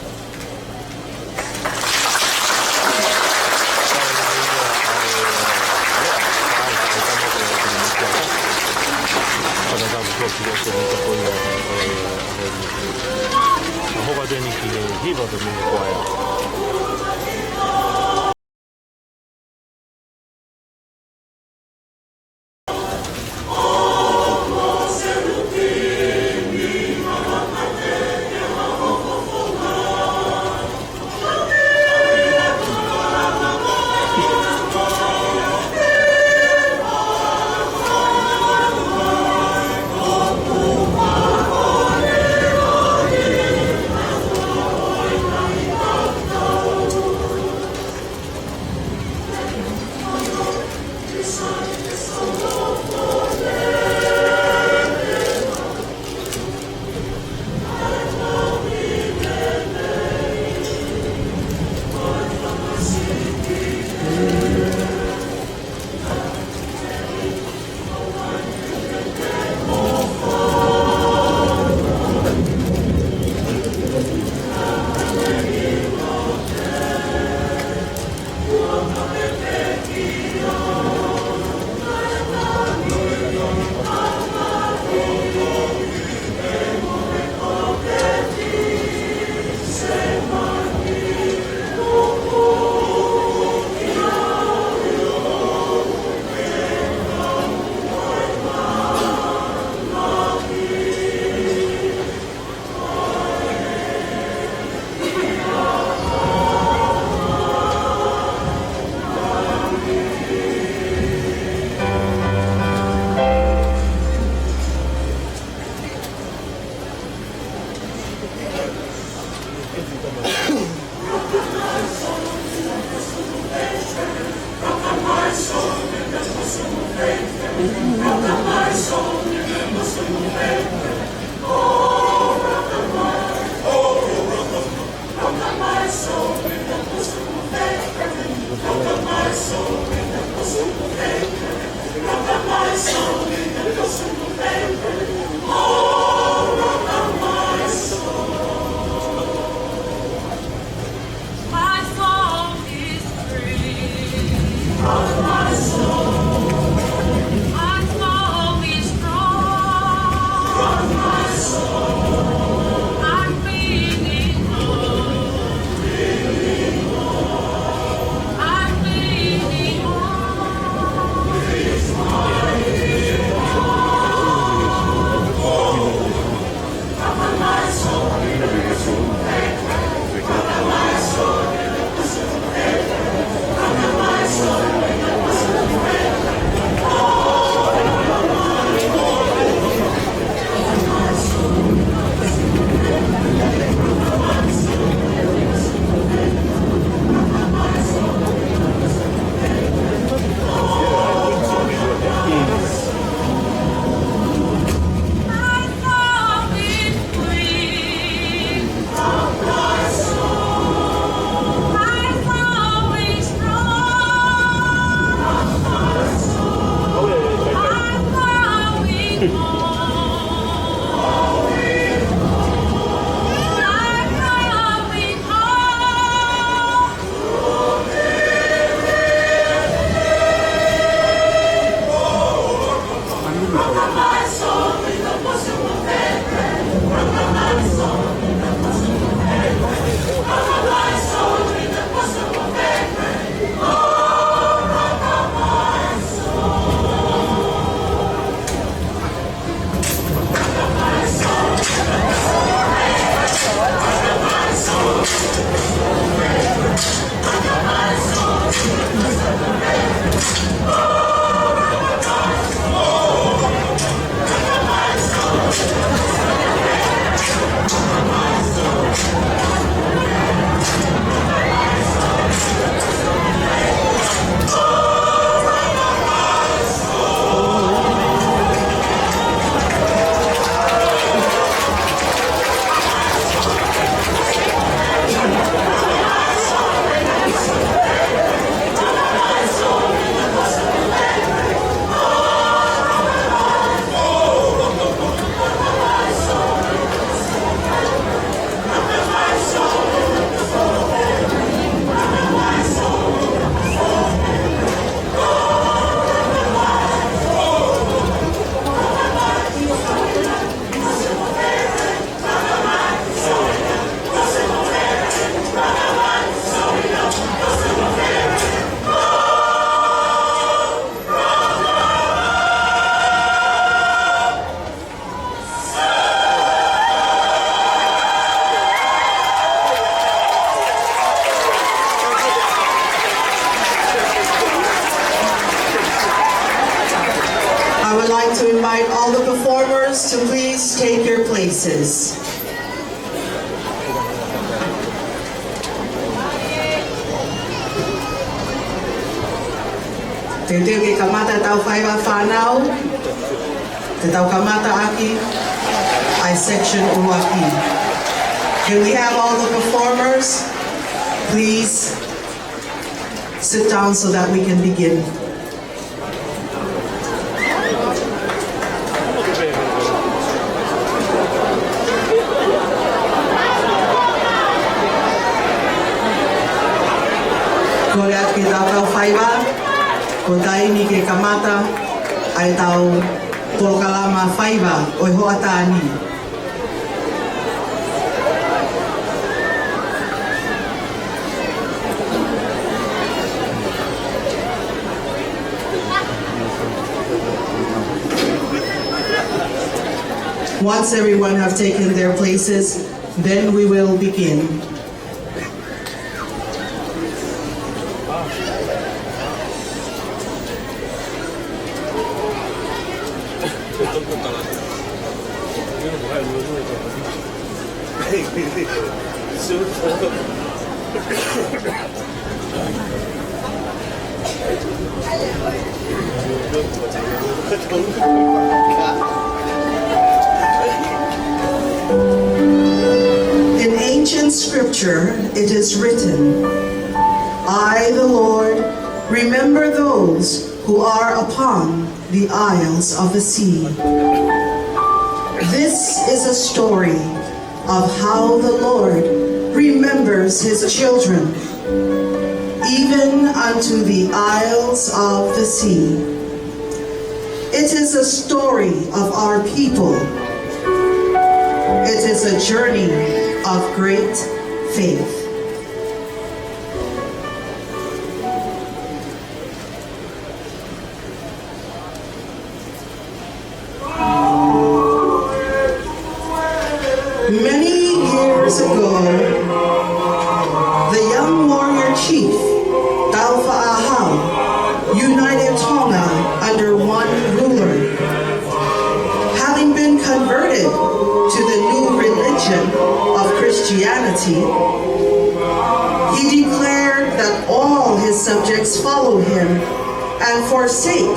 I would like to invite all the performers to please take your places. Teuteu ke kamata ʻetau faiva fānau, te tau kamata ʻaki ʻa e section ʻuluaki. Can we have all the performers please sit down so that we can begin? Kole atu ki he kau faiva, ko e taimi ke kamata ʻa ʻetau polokalama faiva ʻo e hoʻatā ni. Once everyone have taken their places, then we will begin. In ancient scripture, it is written, "I, the Lord, remember those who are upon the isles of the sea." This is a story of how the Lord remembers his children, even unto the isles of the sea. It is a story of our people. It is a journey of great faith. Many years ago, the young warrior chief, Taufaʻāhau, united Tonga under one ruler. Having been converted to the new religion of Christianity, he declared that all his subjects follow him and forsake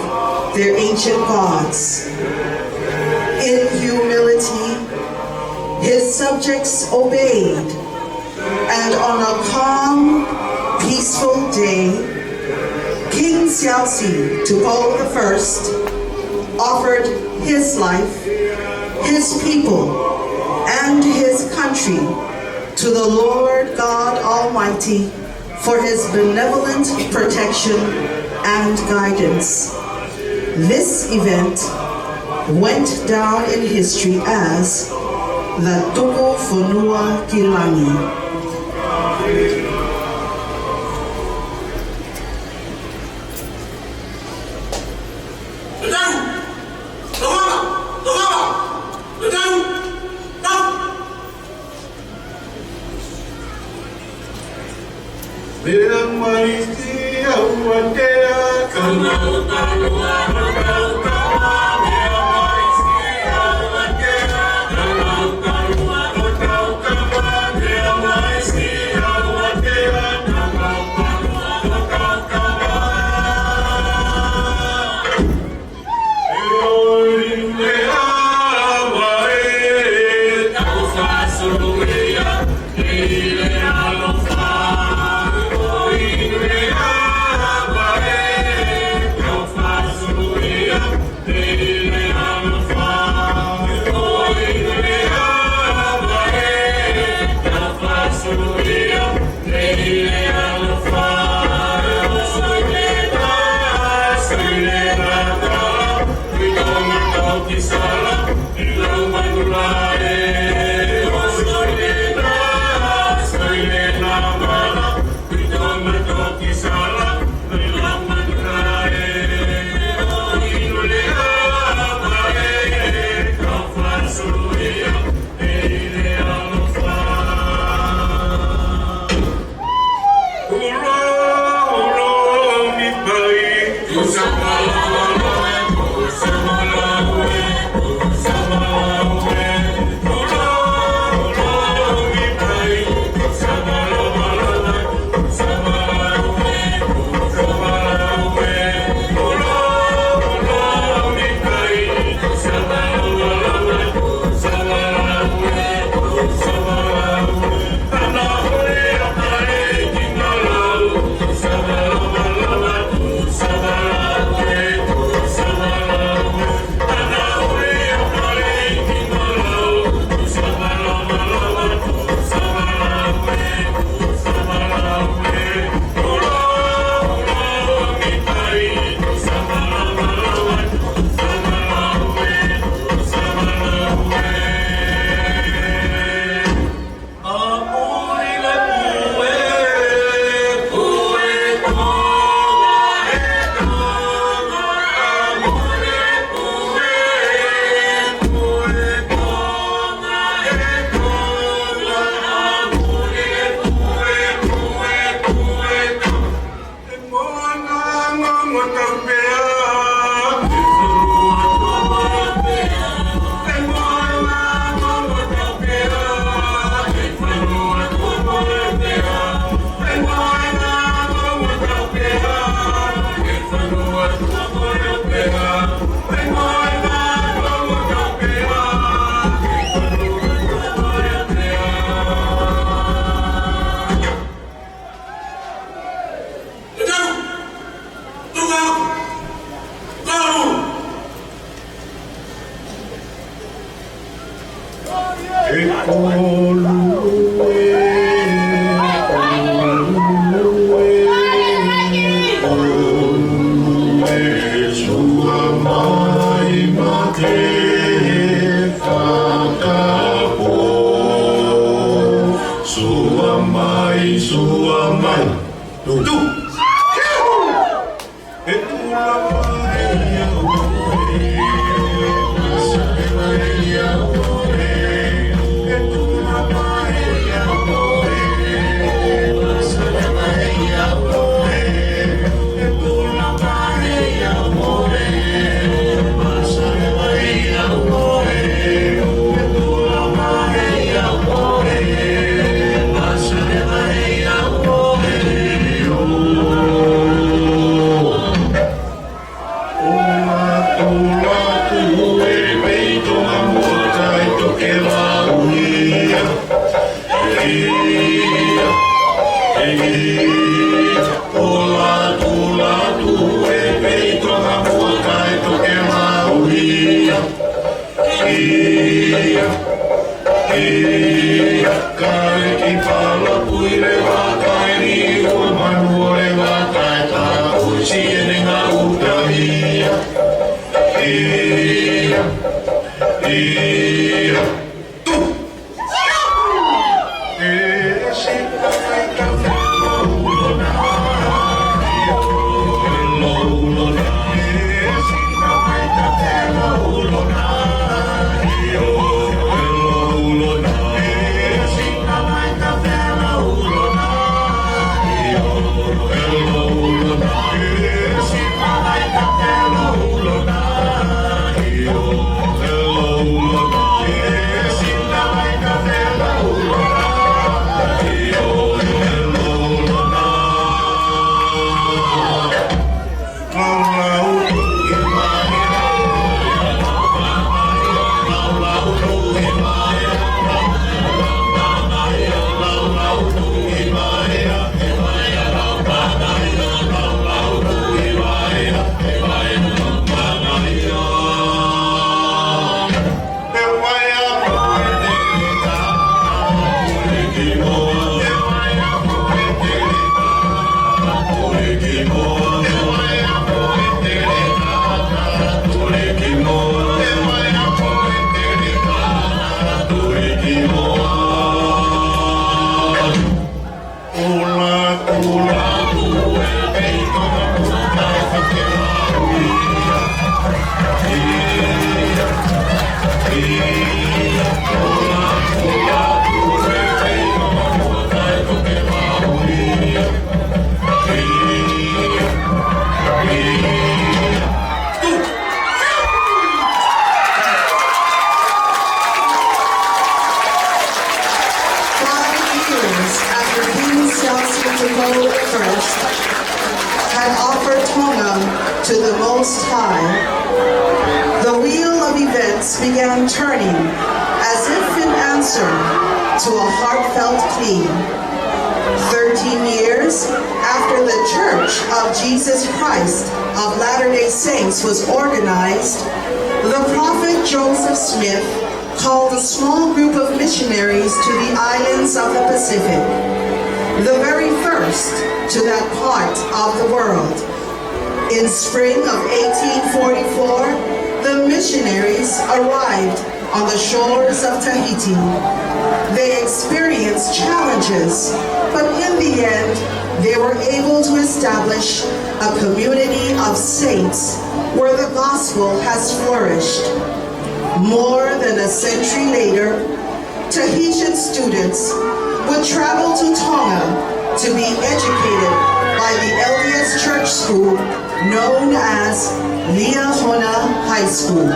their ancient gods. In humility, his subjects obeyed, and on a calm, peaceful day, King Siaosi Tupou the First offered his life, his people, and his country to the Lord God Almighty for his benevolent protection and guidance. This event went down in history as the Tuku Fonua ki Langi. ʻE ʻOlue, ʻOlue, ʻOlue, sua mai mate fakapō. Sua mai, sua mai. Tū, tū. ʻOla, ʻOla, tuʻu e pei Tonga muʻa kae toki lauia. ʻIa, ʻia. ʻOla, ʻOla, tuʻu e pei Tonga muʻa kae toki lauia. ʻIa, ʻia. Kae ki pala pui leva kae ni ua manu o leva kae ta uchi ʻene ngā uta ia. ʻIa, ʻia. Tū. Five years after King Siaosi Tupou the First had offered Tonga to the Most High, the wheel of events began turning as if in answer to a heartfelt plea. Thirteen years after the Church of Jesus Christ of Latter-day Saints was organized, the prophet Joseph Smith called a small group of missionaries to the islands of the Pacific, the very first to that part of the world. In spring of eighteen forty-four, the missionaries arrived on the shores of Tahiti. They experienced challenges, but in the end, they were able to establish a community of saints where the gospel has flourished. More than a century later, Tahitian students would travel to Tonga to be educated by the L D S Church School known as Liahona High School.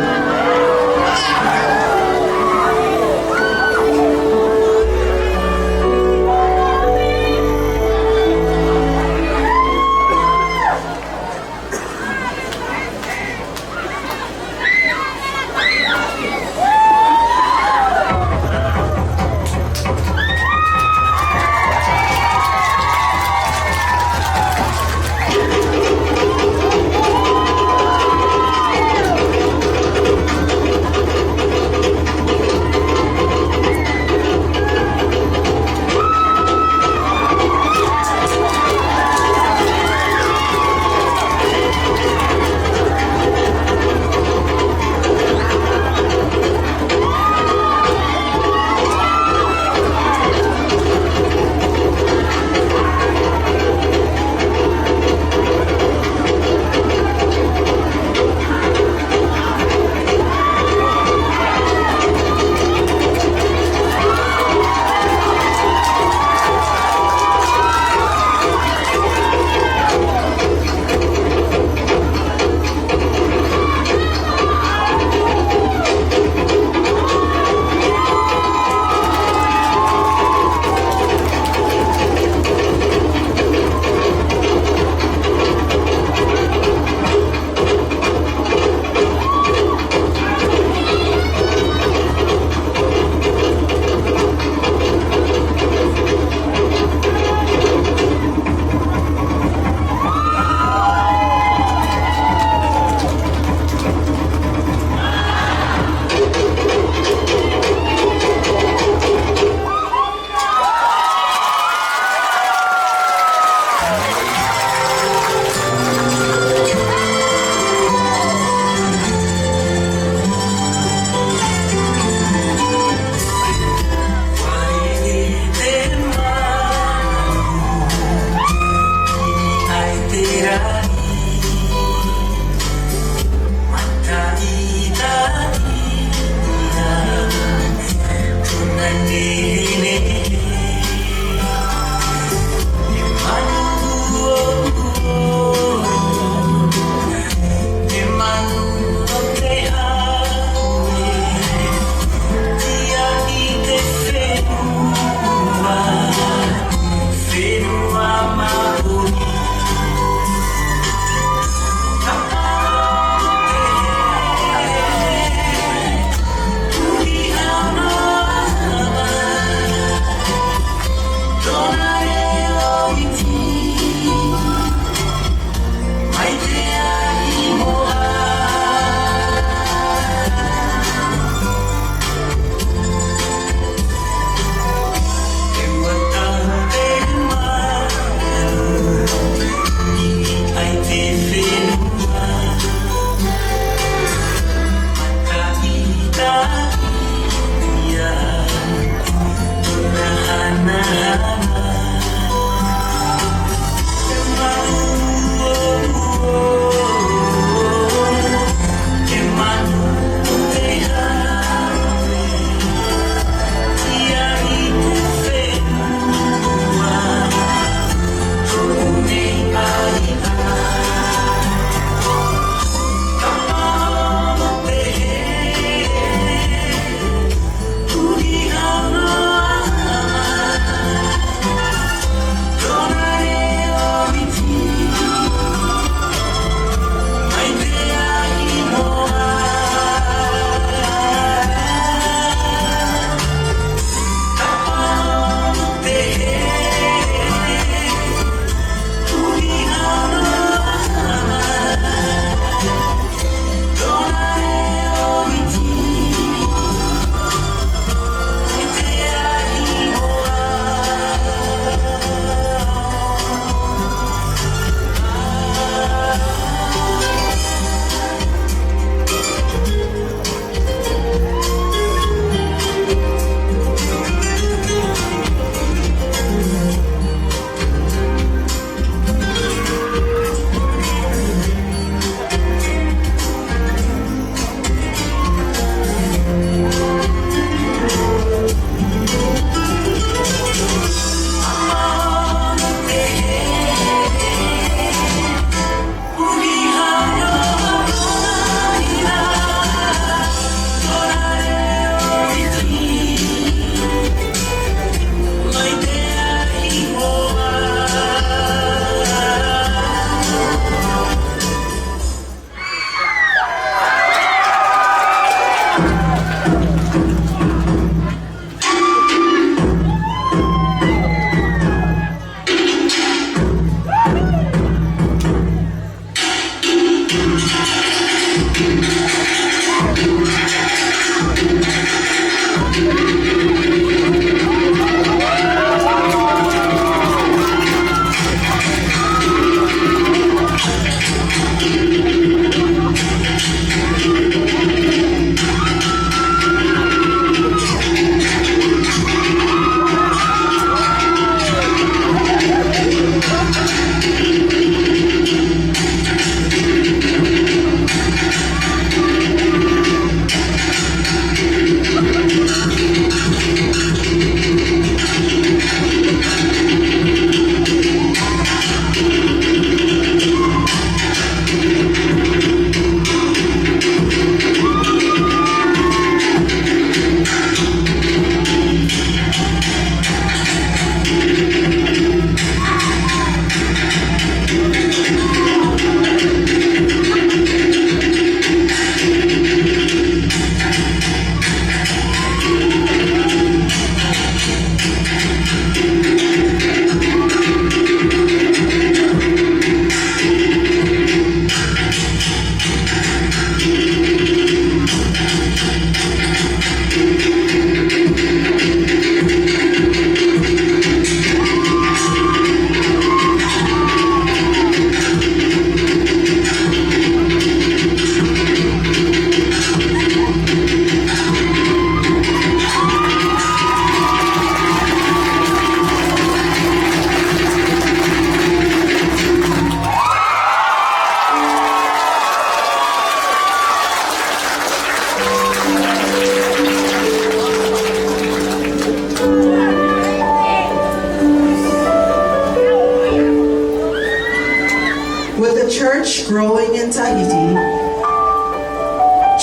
Tahiti,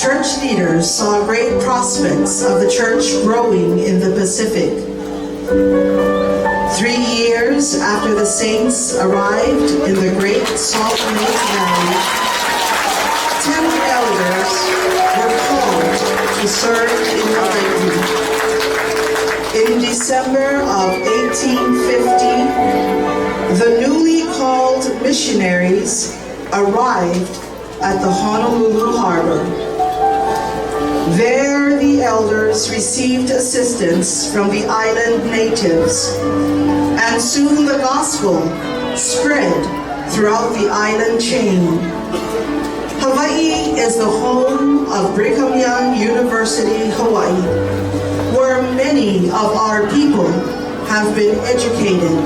church leaders saw great prospects of the church growing in the Pacific. Three years after the saints arrived in the Great Salt Lake Valley, ten elders were called to serve in Hawaii. In December of eighteen fifty, the newly called missionaries arrived at the Honolulu harbor. There, the elders received assistance from the island natives, and soon the gospel spread throughout the island chain. Hawaii is the home of Brigham Young University, Hawaii, where many of our people have been educated.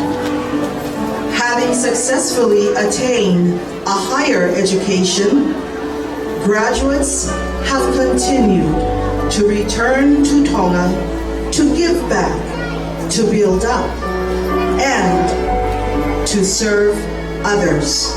Having successfully attained a higher education, graduates have continued to return to Tonga to give back, to build up, and to serve others.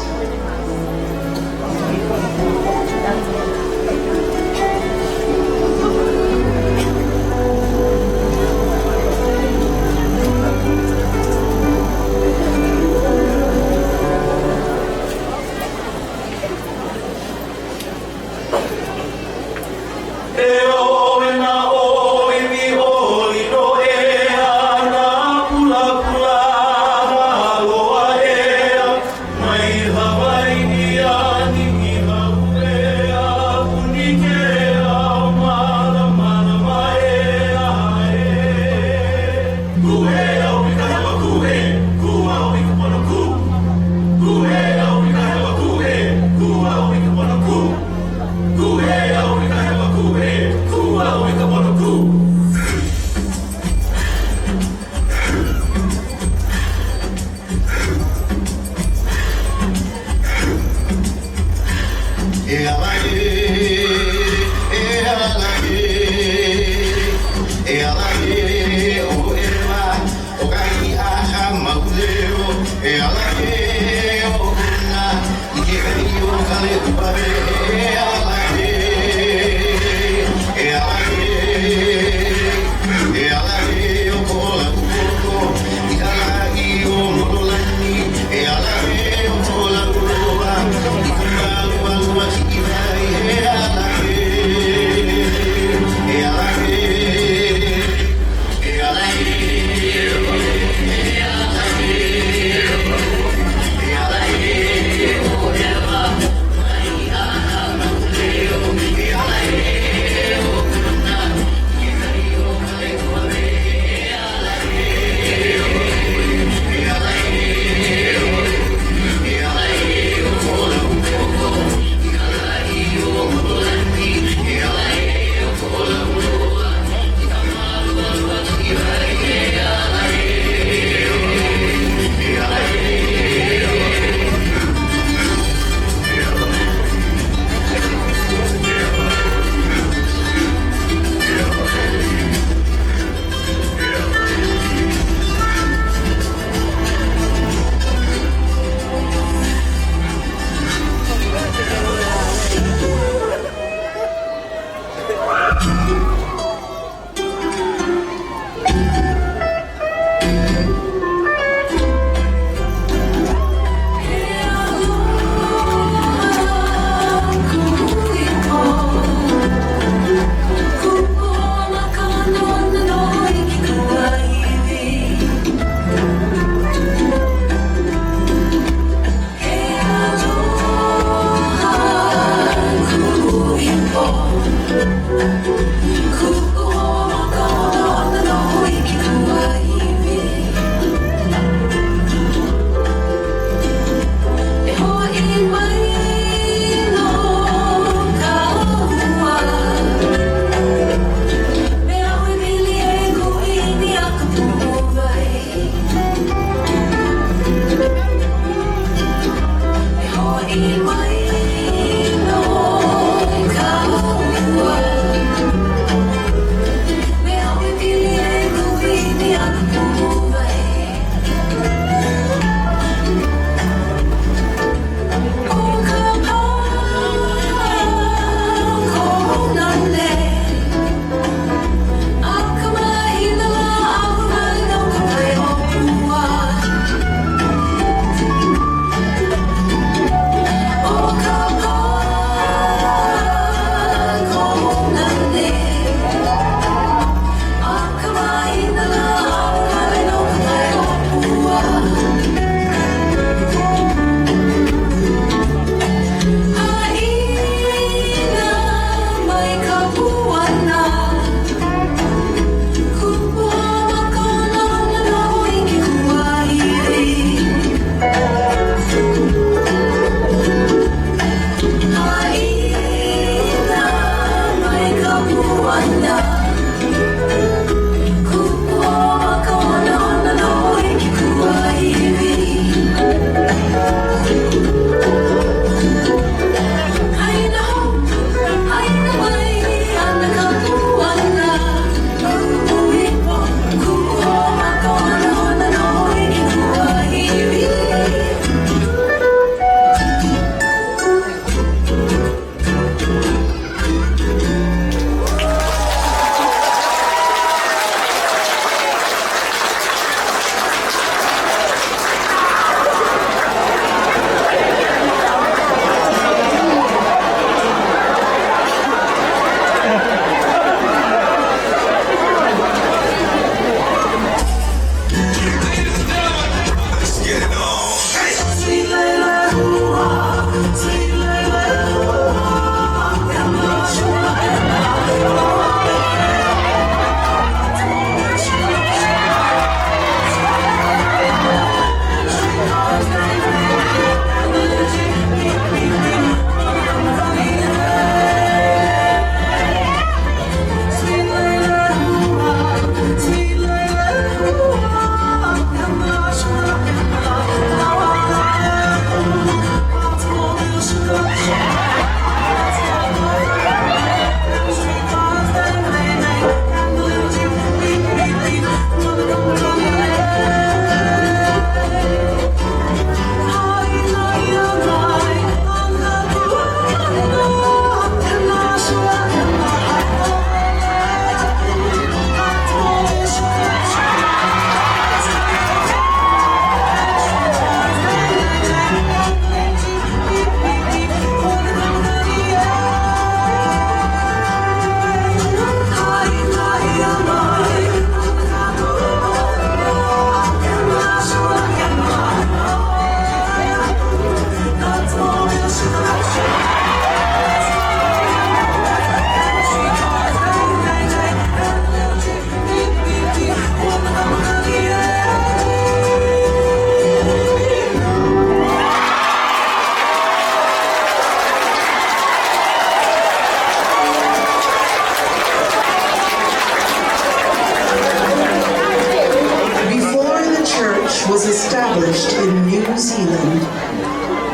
Zealand,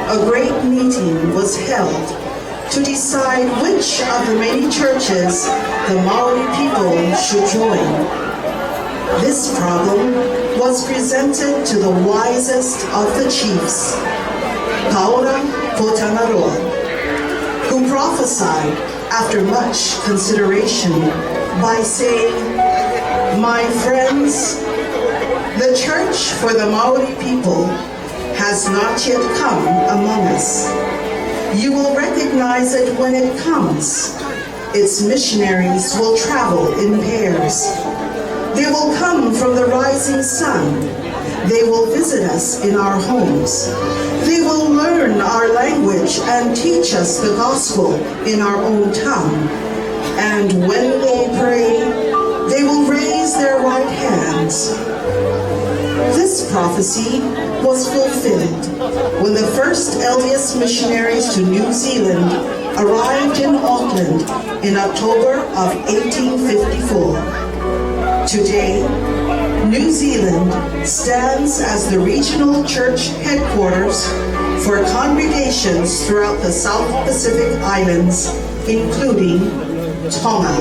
a great meeting was held to decide which of the many churches the Maori people should join. This problem was presented to the wisest of the chiefs, Paora ko Tangaroa, who prophesied after much consideration by saying, "My friends, the church for the Maori people has not yet come among us. You will recognize it when it comes. Its missionaries will travel in pairs. They will come from the rising sun. They will visit us in our homes. They will learn our language and teach us the gospel in our own tongue. And when they pray, they will raise their right hands." This prophecy was fulfilled when the first L D S missionaries to New Zealand arrived in Auckland in October of eighteen fifty-four. Today, New Zealand stands as the regional church headquarters for congregations throughout the South Pacific Islands, including Tonga.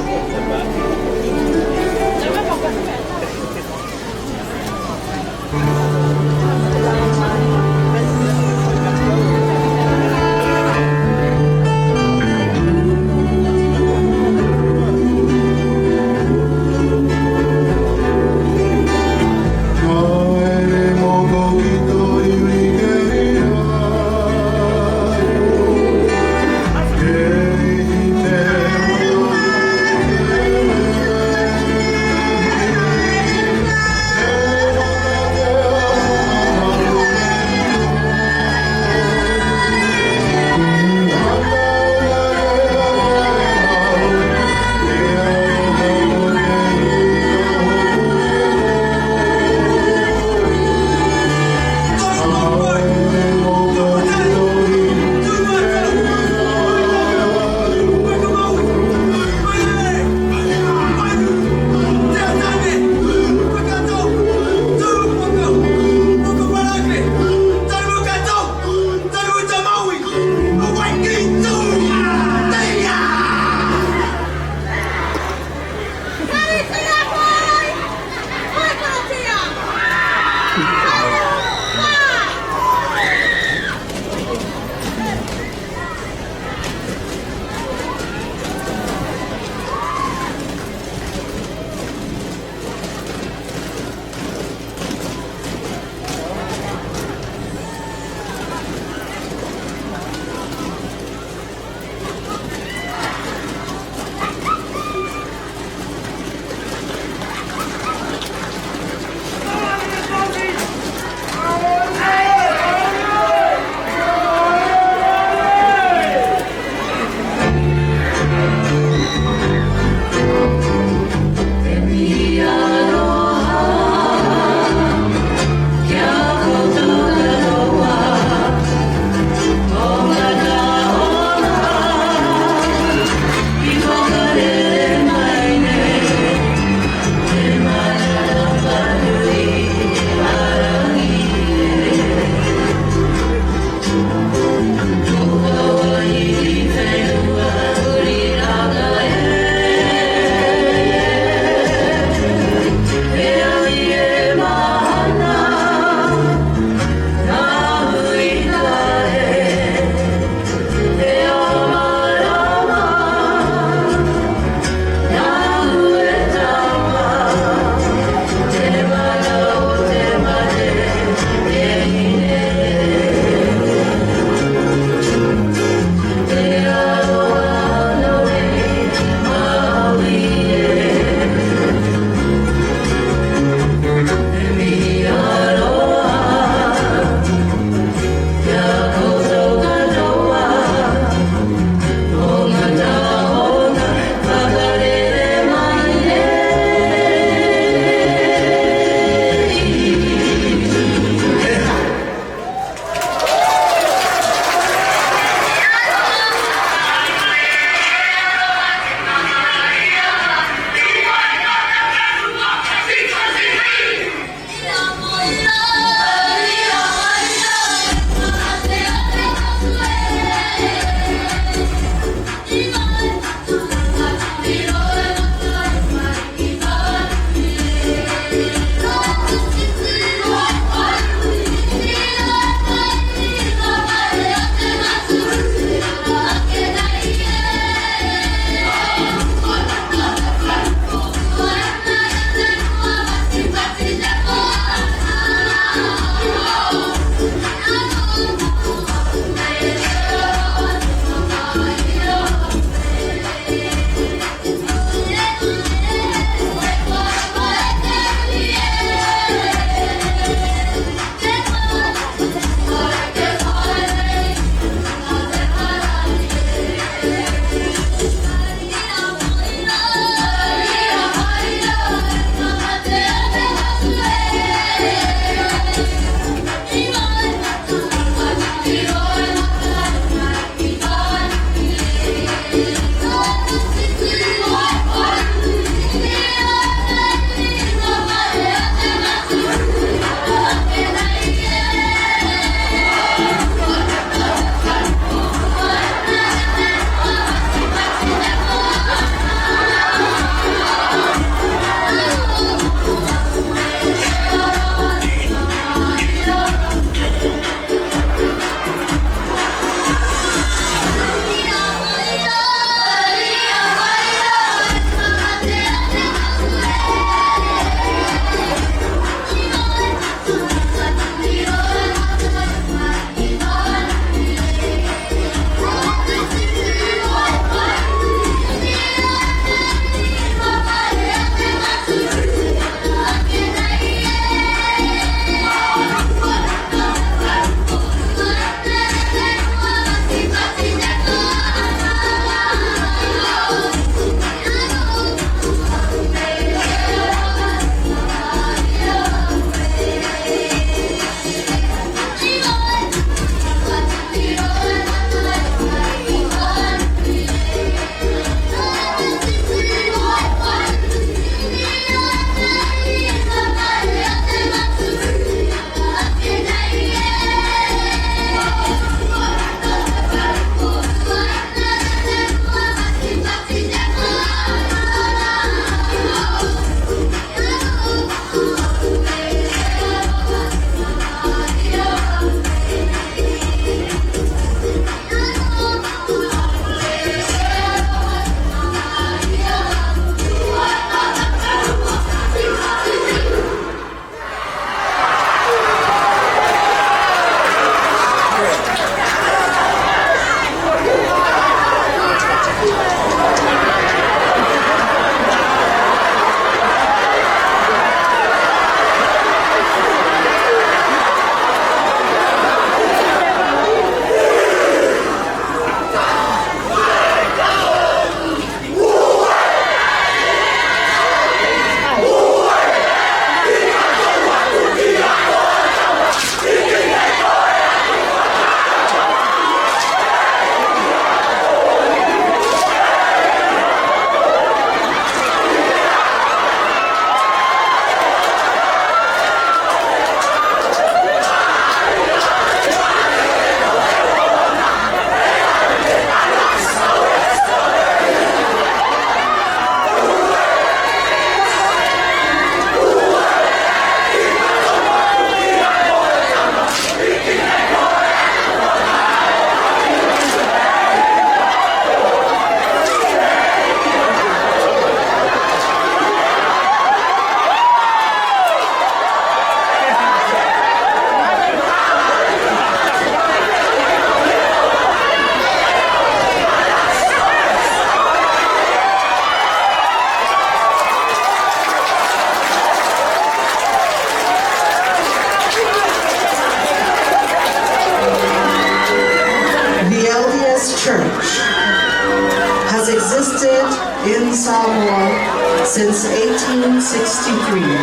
existed in Samoa since eighteen sixty-three.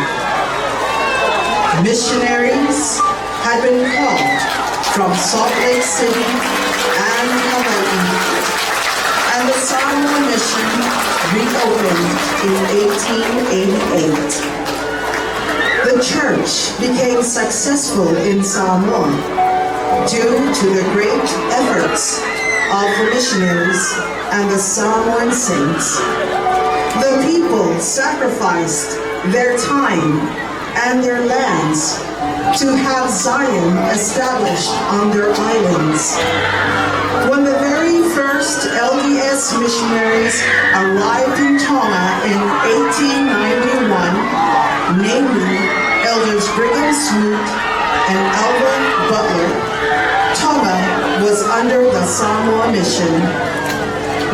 Missionaries had been called from Salt Lake City and Hawaii, and the Samoa Mission reopened in eighteen eighty-eight. The church became successful in Samoa due to the great efforts of the missionaries and the Samoan saints. The people sacrificed their time and their lands to have Zion established on their islands. When the very first L D S missionaries arrived in Tonga in eighteen ninety-one, namely Elders Brigham Smoot and Alva Butler, Tonga was under the Samoa Mission.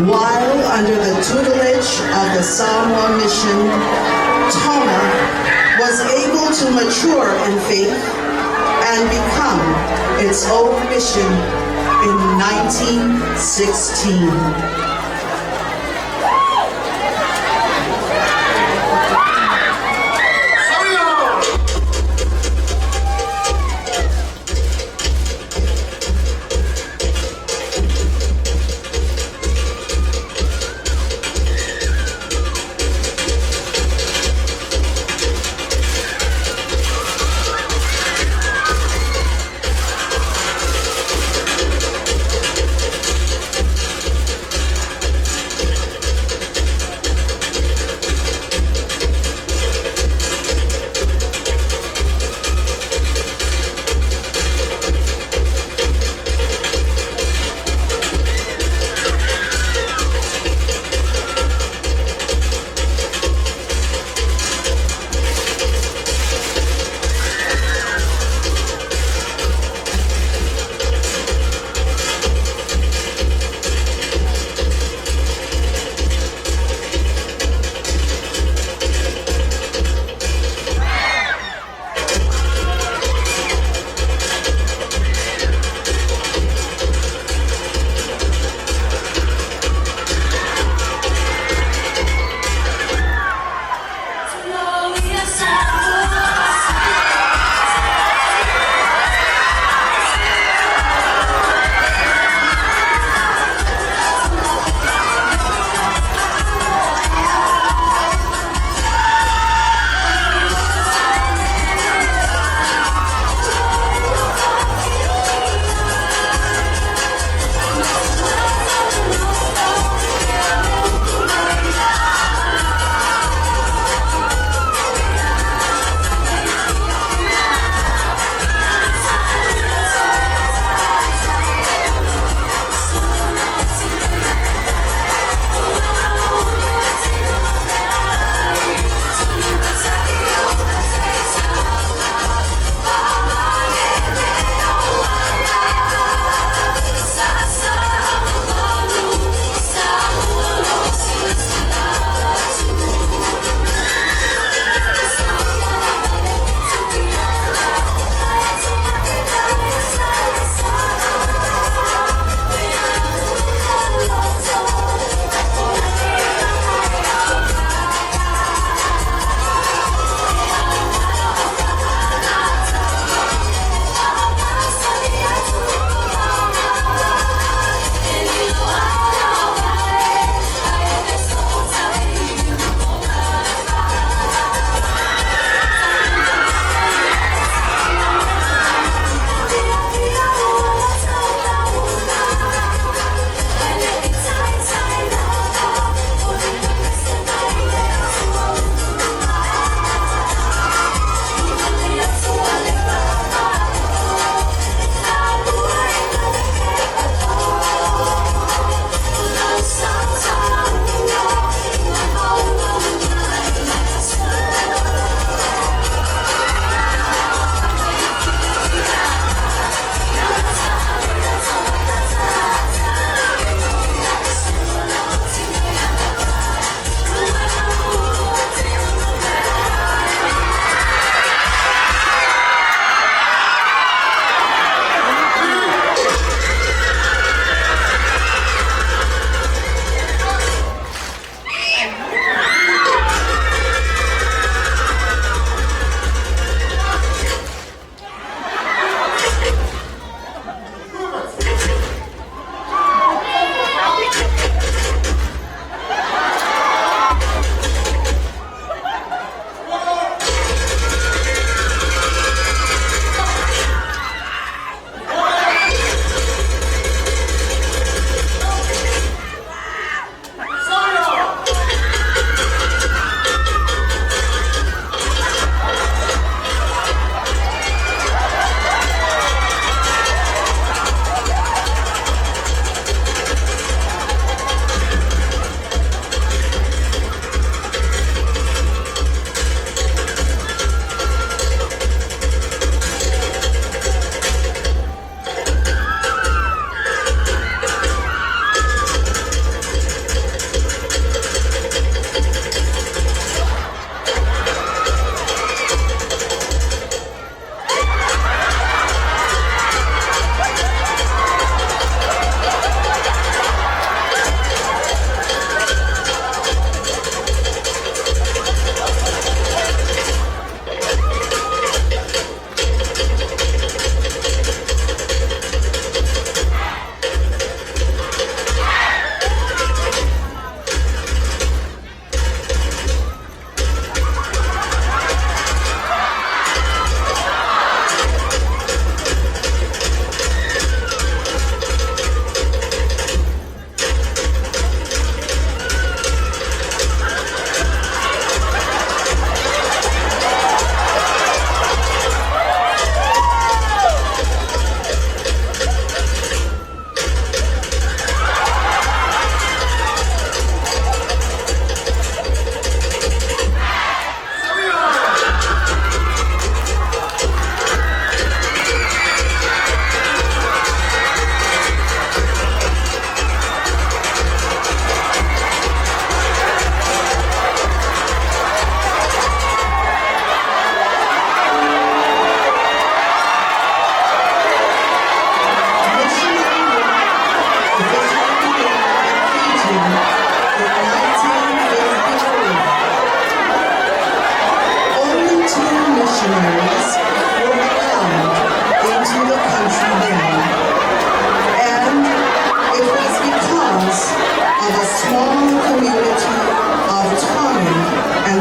While under the tutelage of the Samoa Mission, Tonga was able to mature in faith and become its own mission in nineteen sixteen.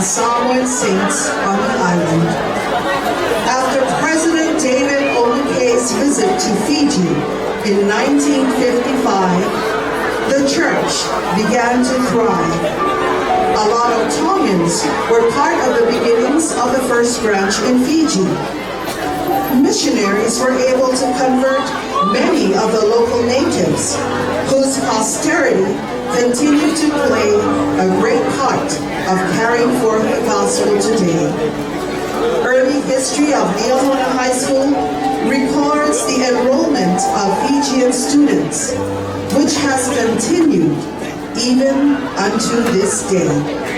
Samoan saints on the island. After President David O. McKay's visit to Fiji in nineteen fifty-five, the church began to thrive. A lot of Tongans were part of the beginnings of the first branch in Fiji. Missionaries were able to convert many of the local natives, whose posterity continue to play a great part of carrying forth the gospel today. Early history of Liahona High School records the enrollment of Fijian students, which has continued even unto this day.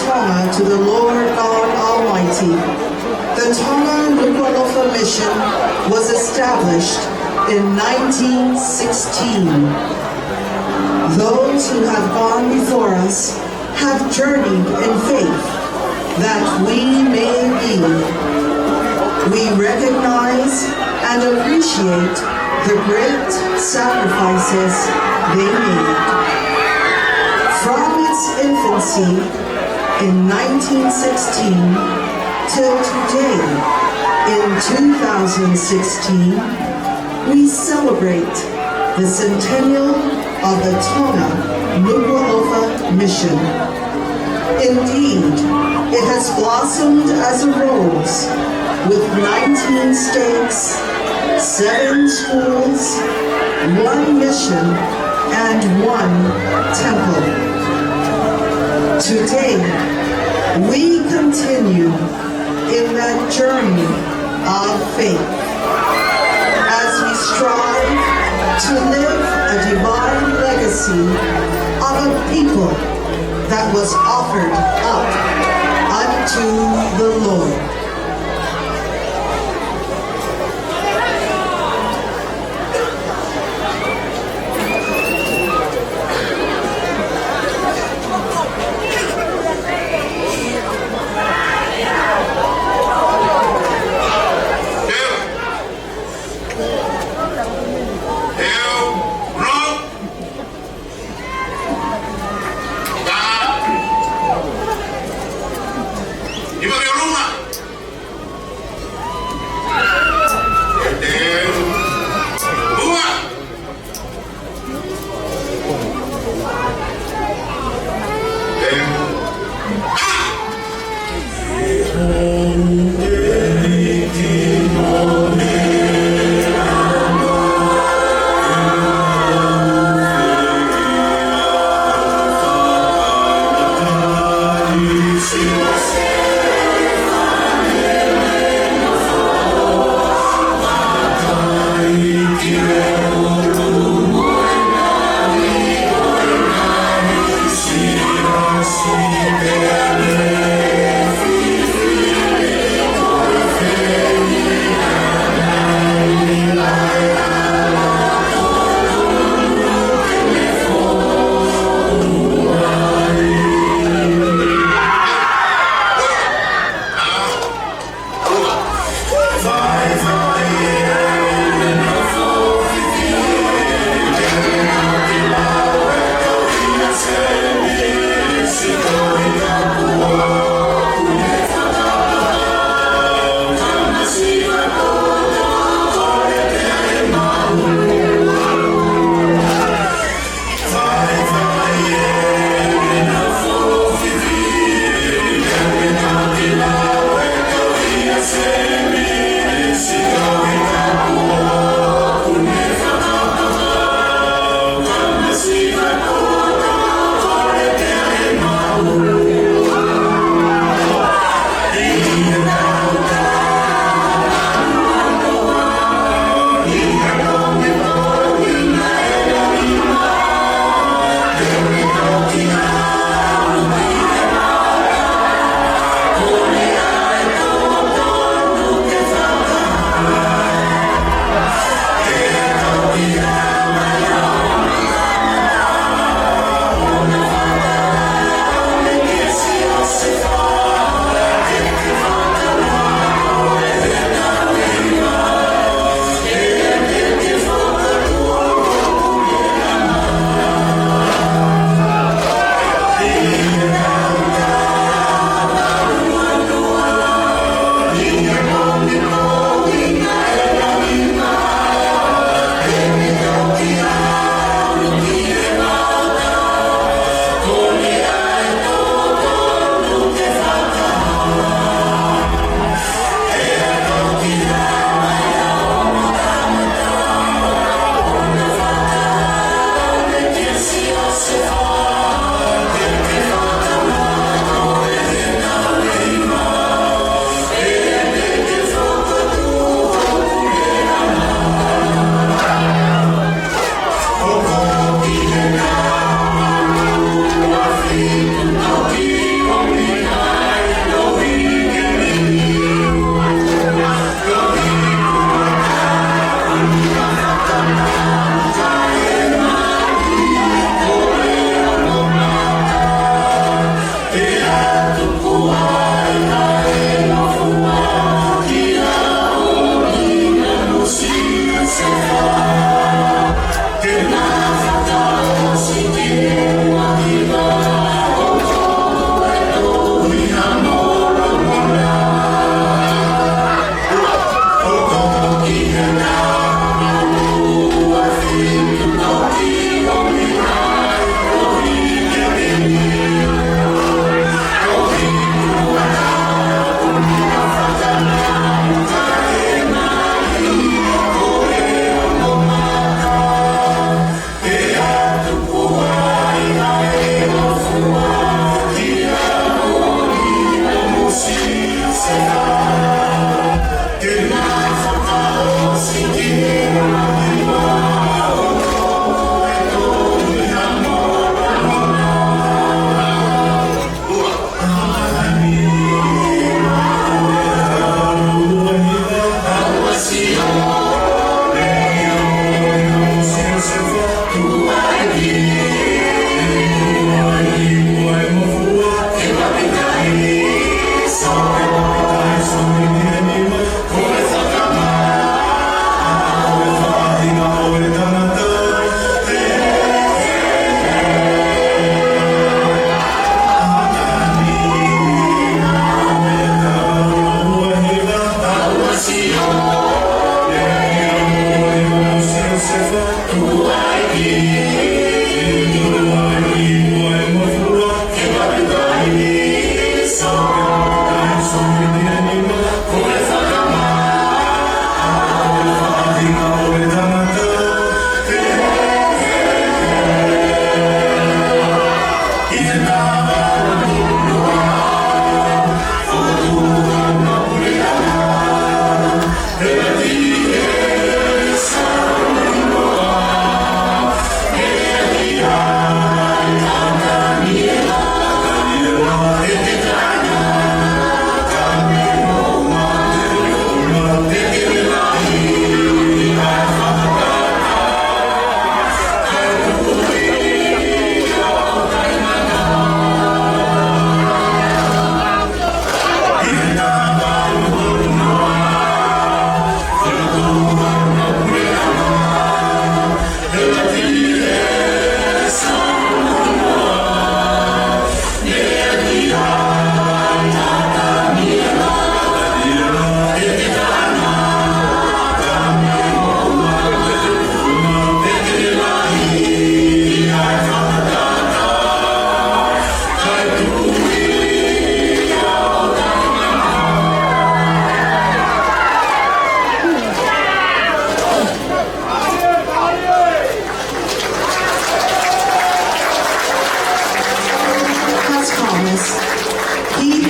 Tonga to the Lord God Almighty. The Tonga Nukuʻalofa Mission was established in nineteen sixteen. Those who have gone before us have journeyed in faith that we may be. We recognize and appreciate the great sacrifices they made. From its infancy in nineteen sixteen till today in two thousand sixteen, we celebrate the centennial of the Tonga Nukuʻalofa Mission. Indeed, it has blossomed as a rose, with nineteen stakes, seven schools, one mission, and one temple. Today, we continue in that journey of faith as we strive to live a divine legacy of a people that was offered up unto the Lord.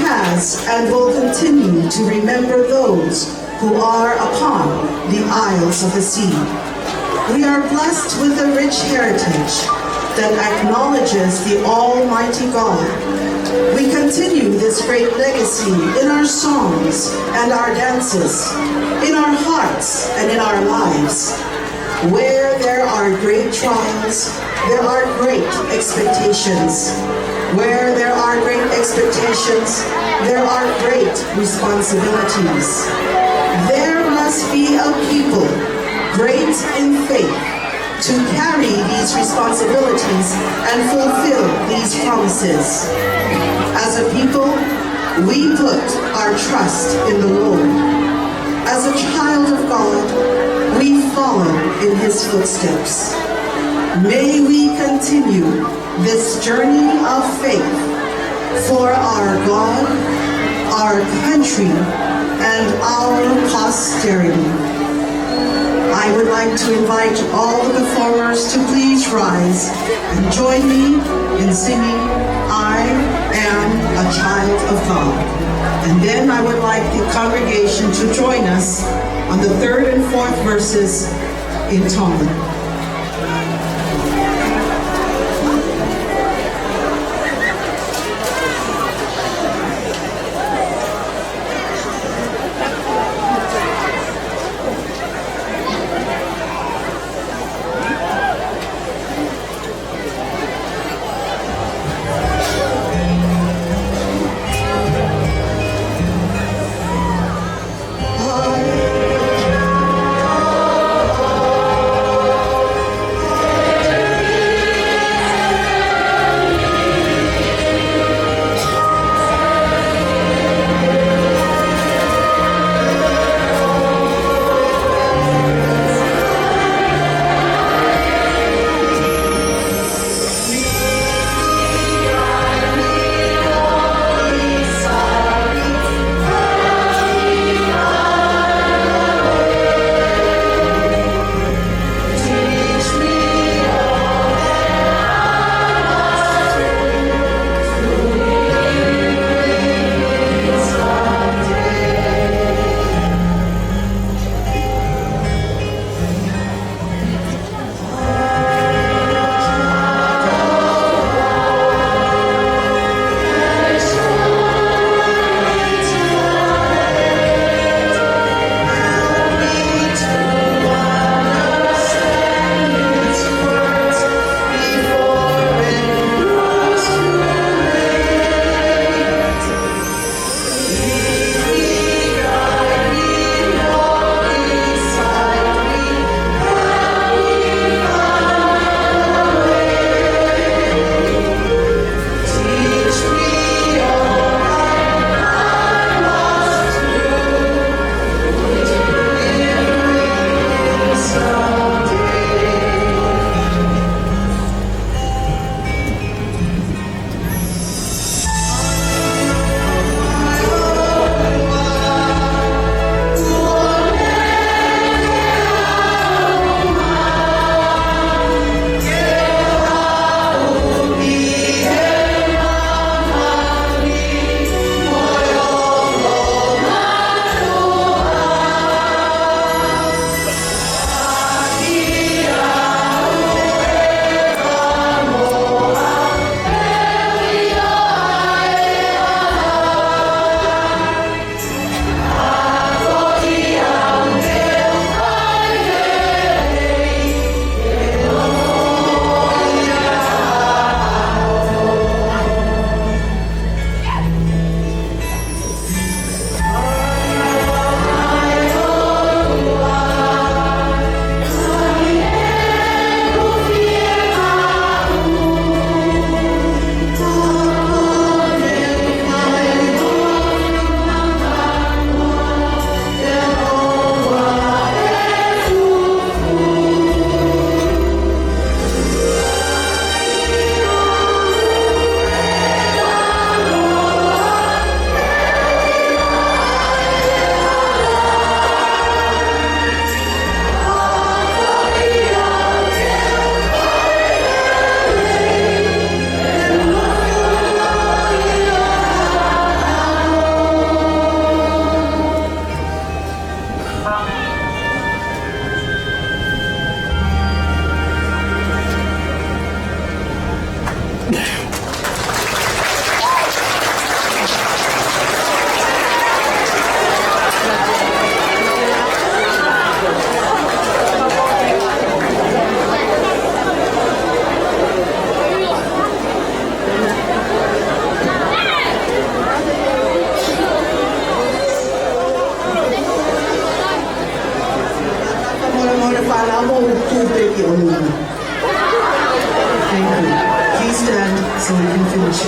has and will continue to remember those who are upon the isles of the sea. We are blessed with a rich heritage that acknowledges the Almighty God. We continue this great legacy in our songs and our dances, in our hearts and in our lives. Where there are great trials, there are great expectations. Where there are great expectations, there are great responsibilities. There must be a people great in faith to carry these responsibilities and fulfill these promises. As a people, we put our trust in the Lord. As a child of God, we follow in his footsteps. May we continue this journey of faith for our God, our country, and our posterity. I would like to invite all the performers to please rise and join me in singing, "I Am a Child of God." And then I would like the congregation to join us on the third and fourth verses in Tongan. Thank you. Please stand so we can finish.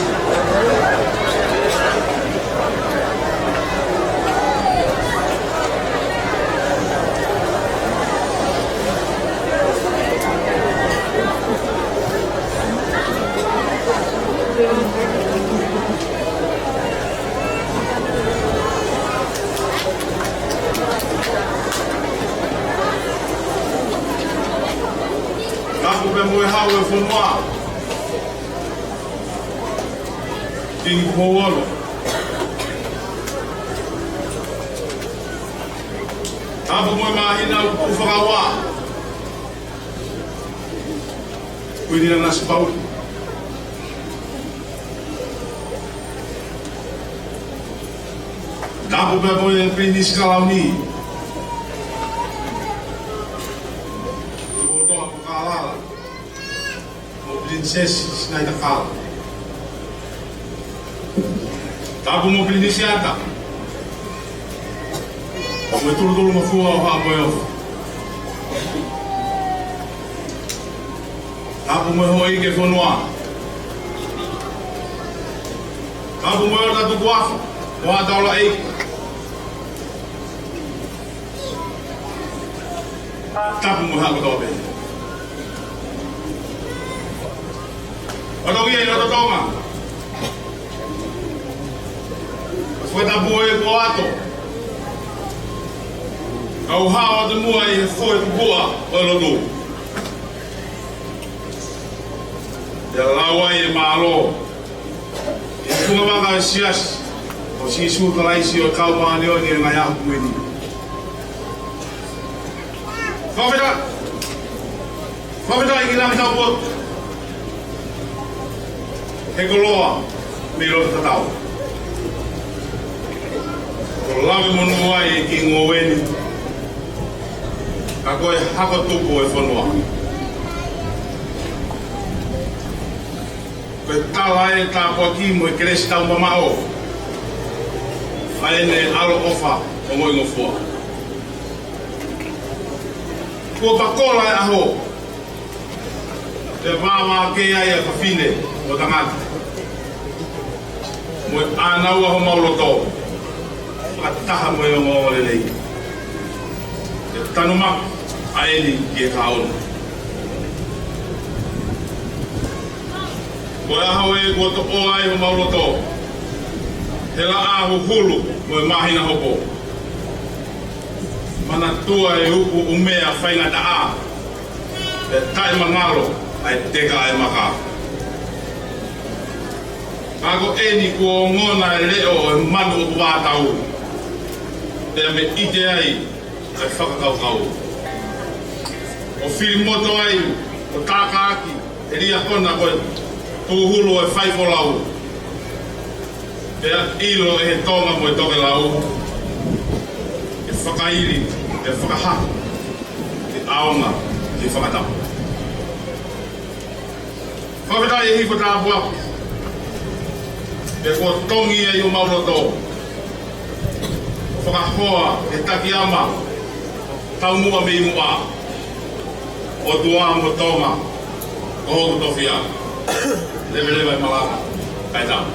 Tapu pē mo e Hau ʻo e fonua. Kingi Tupou Ono. Tapu mo e māhina ʻoku fakaua. Kuini Nanasipauʻu. Tapu pē mo e Pilinisi Kalauni. Tuʻotoʻa Pakalala. Mo Pilinisesi Sinaitakala. Tapu mo Pilinisi Ata. Mo e Tulutulungofua ʻo Haʻa Moheofo. Tapu mo e houʻeiki ʻo e fonua. Tapu mo e ʻOtua Tukuafa, mo Haʻa Taulaʻeiki. Tapu mo e haʻa kotoa pē. ʻOtua ʻi loto Tonga. Fakatapu ʻi he kuo ʻoatu. Kau hao atu muʻa ʻi he foʻi kupuʻa ʻo e lotu. ʻIo, lau ai e mālō ʻi he funga vaka ʻo e Siasi ʻo Sīsū Kalaisi ʻo e Kau Māʻoniʻoni ʻi he Ngaahi ʻAho Kimui ni. Fakafetaʻi. Fakafetaʻi ki Langi Taupotu. He koloa mei loto tatau. Ko e lave monū ai e Kingi Ngoue ni. Ka ko e hako tupu ʻo e fonua. Ko e tala ʻo e tāpuaki mo e kelesi taumamaʻo ʻa ʻene ʻaloʻofa ongoʻingofua. Kuo pakola e ʻaho, pea vāvākē ai ʻa e fefine mo e tangata. Mo e ʻānaua homau loto, fakataha mo e ongoongolelei. ʻE tanumaki ʻa eni ki he kahaʻu. Ko e ʻaho ē kuo toʻo ai homau loto he laʻā huhulu mo e māhina hopo. Manatua e uku ʻumea faingataʻa, ʻe taʻemangalo ʻa e teka ʻa e maka. Ka ko eni kuo ongona e leʻo ʻo e manu ʻoku vātau, pea mei ʻite ai ʻa e fakakaukau. ʻO filimoto ai, ʻo tākaaki e liahona ko e tūhulu ʻo e faifolau. Pea ʻilo ʻe he Tonga mo e tokelau, ʻe fakaili, ʻe fakahā, ʻe ʻaonga, ʻe fakatapu. Fakafetaʻi e hifo tāpuaki. Pea kuo tongi ai homau loto. Fakahoa e takiama taumuʻa mei muʻa. ʻOtua mo Tonga, ko hoku tofiʻa. Leveleva e malanga. Kae tau.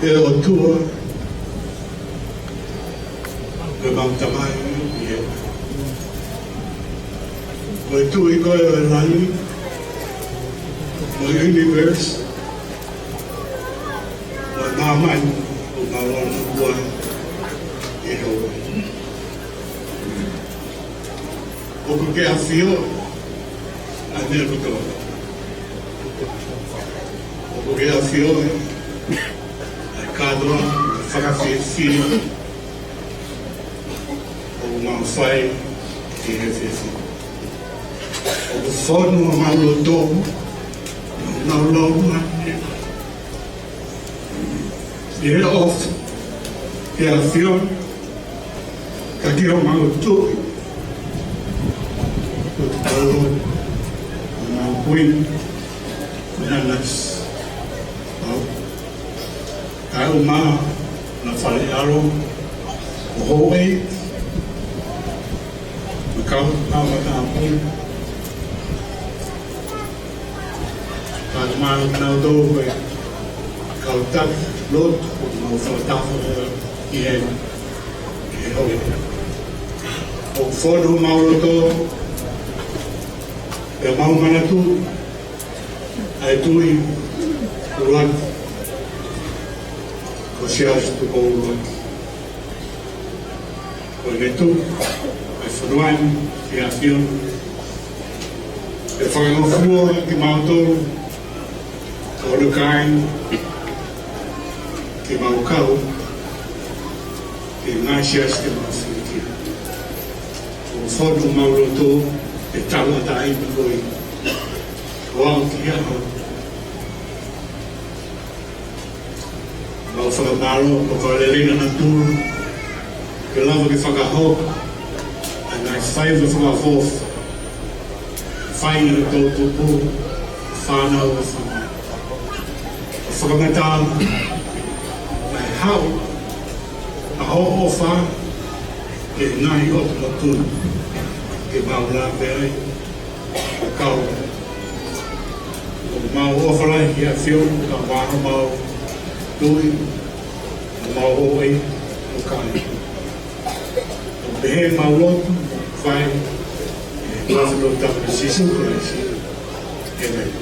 ʻE ʻOtua, ko ʻemau Tamai ʻi hēvani. Ko e Tuʻi koe ʻo e langi mo e universe, mo e māmani ʻoku mau ʻi ai ʻi he ʻaho ni. ʻOku ke ʻafioʻi ʻa e meʻa kotoa. ʻOku ke ʻafioʻi ʻa e kātoa fakafiefia ʻoku mau fai ʻi he efiafi ni. ʻOku fonu homau loto, homau laumālie ʻi he ʻofa ʻa e ʻAfiona, ka ki homau Tuʻi, ʻoku tau ʻi homau Kuini, Nanasi, ʻa e kau mā na fale ʻalo, ʻo houʻeiki, mo e kau matāpule, kae ʻumaʻā kinautolu ko e kau taki lotu ʻoku mau fakatapu ʻi heni ʻi he ʻaho ni. ʻOku fonu homau loto, pea mau manatu ʻa e Tuʻi ʻuluaki, ko Siaosi Tupou ʻUluaki. Ko ʻene tuku ʻa e fonua ni ki he ʻAfiona, ke fakangofua kimautolu, ko hono kāinga, ke mau kau ki he ngaahi siasi te mau filikia. ʻOku fonu homau loto ʻi he tauʻatāina ko ia, ʻo aʻu ki he ʻaho Mau fakamālō, ʻoku lelei ʻa e natula ke lava ke fakahoko ʻa e ngaahi faiva fakaʻofoʻofa, fai ʻa e toʻutupu, fānau ʻa e fānau. ʻOku fakamatala ʻa e haʻu ʻa hoʻo ʻofa ki he ngaahi ʻotu motuʻa ke mau lave ai. ʻOku mau ʻofa lahi ki he ʻAfiona, kae ʻumaʻā homau Tuʻi, homau houʻeiki, ʻo kāinga. ʻOku pehē ʻemau lotu, fai ʻi he huafa ʻo hotau Tamai ko Sīsū Kalaisi. ʻĒmeni.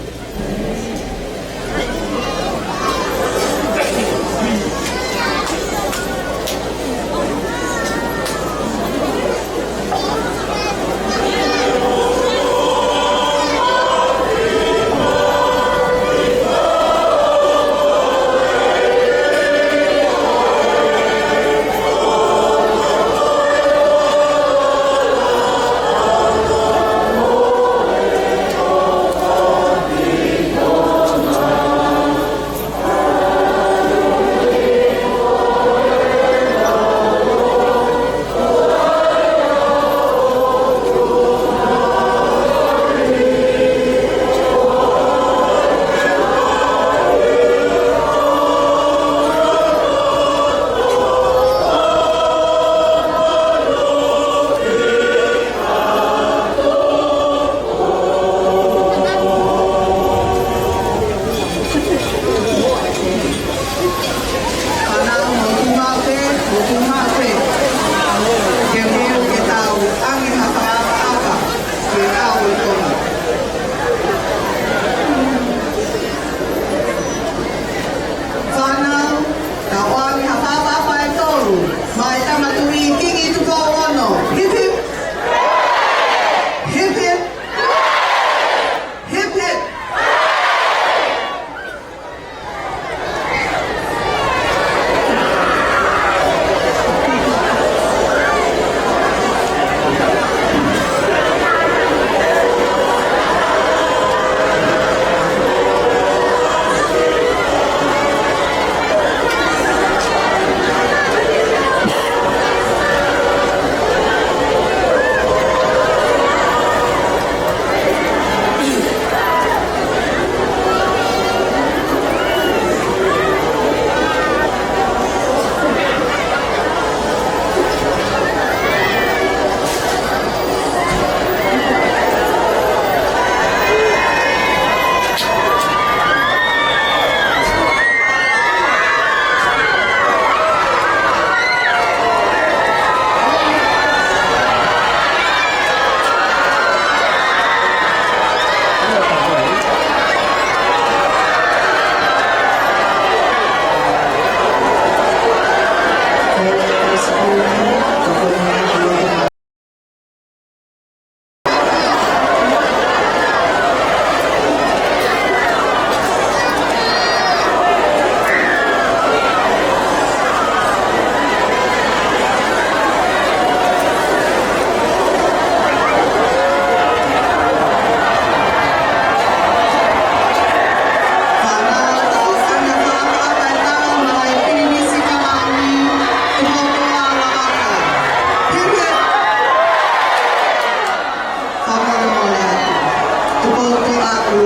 Ko e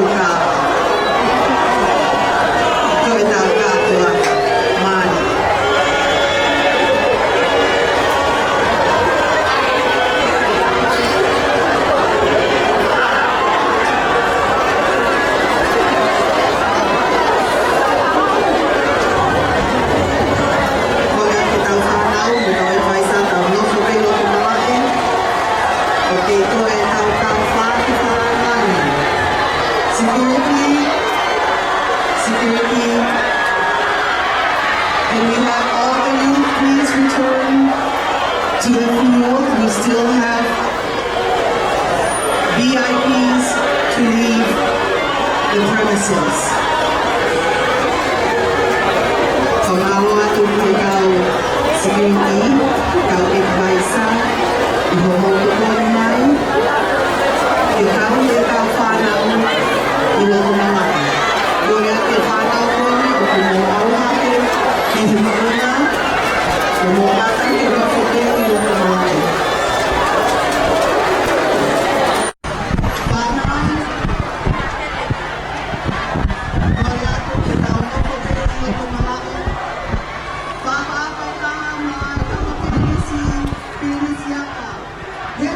tau kātoa, mālie. Ko e tau fānau, mo e tau advisor, tau nofo pē ʻi loto malaʻe. ʻOku kei toe tau tau fāki fakalāngilangi. Security, security. Can we have all the youth please return to the field? We still have V I Ps to leave the premises. Fakamālō atu ki he kau security, kau advisor, ʻi hoʻomou tokoni mai ke tau, ke tau fānau ʻi loto malaʻe. Kole atu ki he fānau ko eni ʻoku mou ʻalu hake ki he moʻunga, ʻo mou kātaki ke nofo pē ʻi loto malaʻe.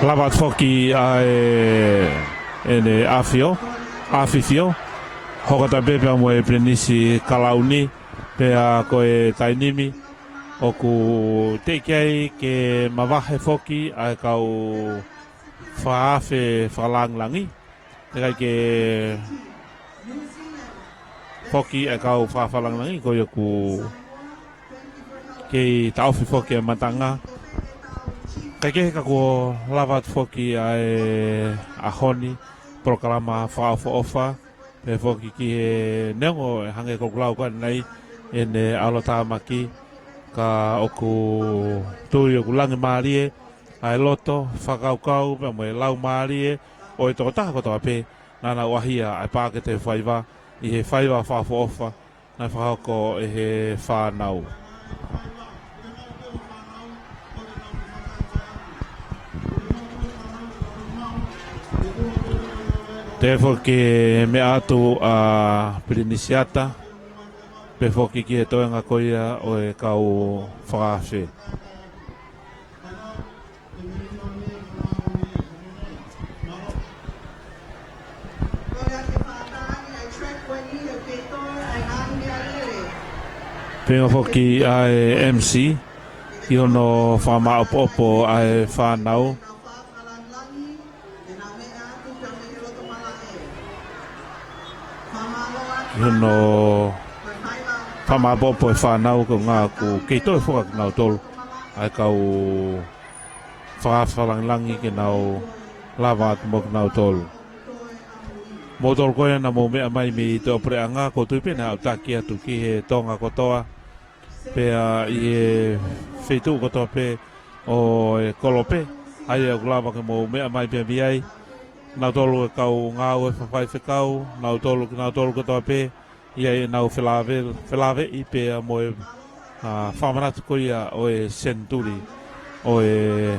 Lava atu foki ʻa e, ʻene ʻafio, ʻafifio, hoko atu pē pea mo e Pilinisi Kalauni, pea ko e taimi ni ʻoku teʻeki ai ke mavahe foki ʻa e kau fakaafe fakalāngilangi. Teʻeki ai ke foki ʻa e kau fakaafe fakalāngilangi, ko ia ʻoku kei taʻofi foki e matanga. Kae kehe ka kuo lava atu foki ʻa e ʻaho ni, polokalama fakaʻofoʻofa, pehē foki ki he neongo e hangē ko ʻeku lau ko eni ʻene ʻalotāmaki, ka ʻoku tui ʻoku langi mālie ʻa e loto, fakakaukau, pea mo e laumālie ʻo e tokotaha kotoa pē naʻa nau ʻaʻahi ʻa e Paʻake Toe Faiva ʻi he faiva fakaʻofoʻofa naʻe fakahoko ʻe he fānau. Toe foki ke meʻa atu ʻa Pilinisi Ata, pehē foki ki he toenga ko ia ʻo e kau fakaafe. Pea foki ʻa e M C, ʻi hono fakamāʻopoʻopo ʻa e fānau. ʻI hono fakamāʻopoʻopo e fānau, ko e ʻuhinga ʻoku kei toe foki kinautolu ʻa e kau fakaafe fakalāngilangi ke nau lava atu mo kinautolu. Moutolu ko ē naʻa mou meʻa mai mei he ʻofefine puleʻanga, ʻoku ou tui pē naʻe aʻutaki atu ki he Tonga kotoa, pea ʻi he feituʻu kotoa pē ʻo e kolope, ʻa ia ʻoku lava ke mou meʻa mai pē mei ai. Nautolu e kau ngāue fakafaifekau, nautolu, kinautolu kotoa pē, ʻi ai ʻenau felāve-, felāveʻi pea mo e, ʻa, fakamanatu ko ia ʻo e senituli ʻo e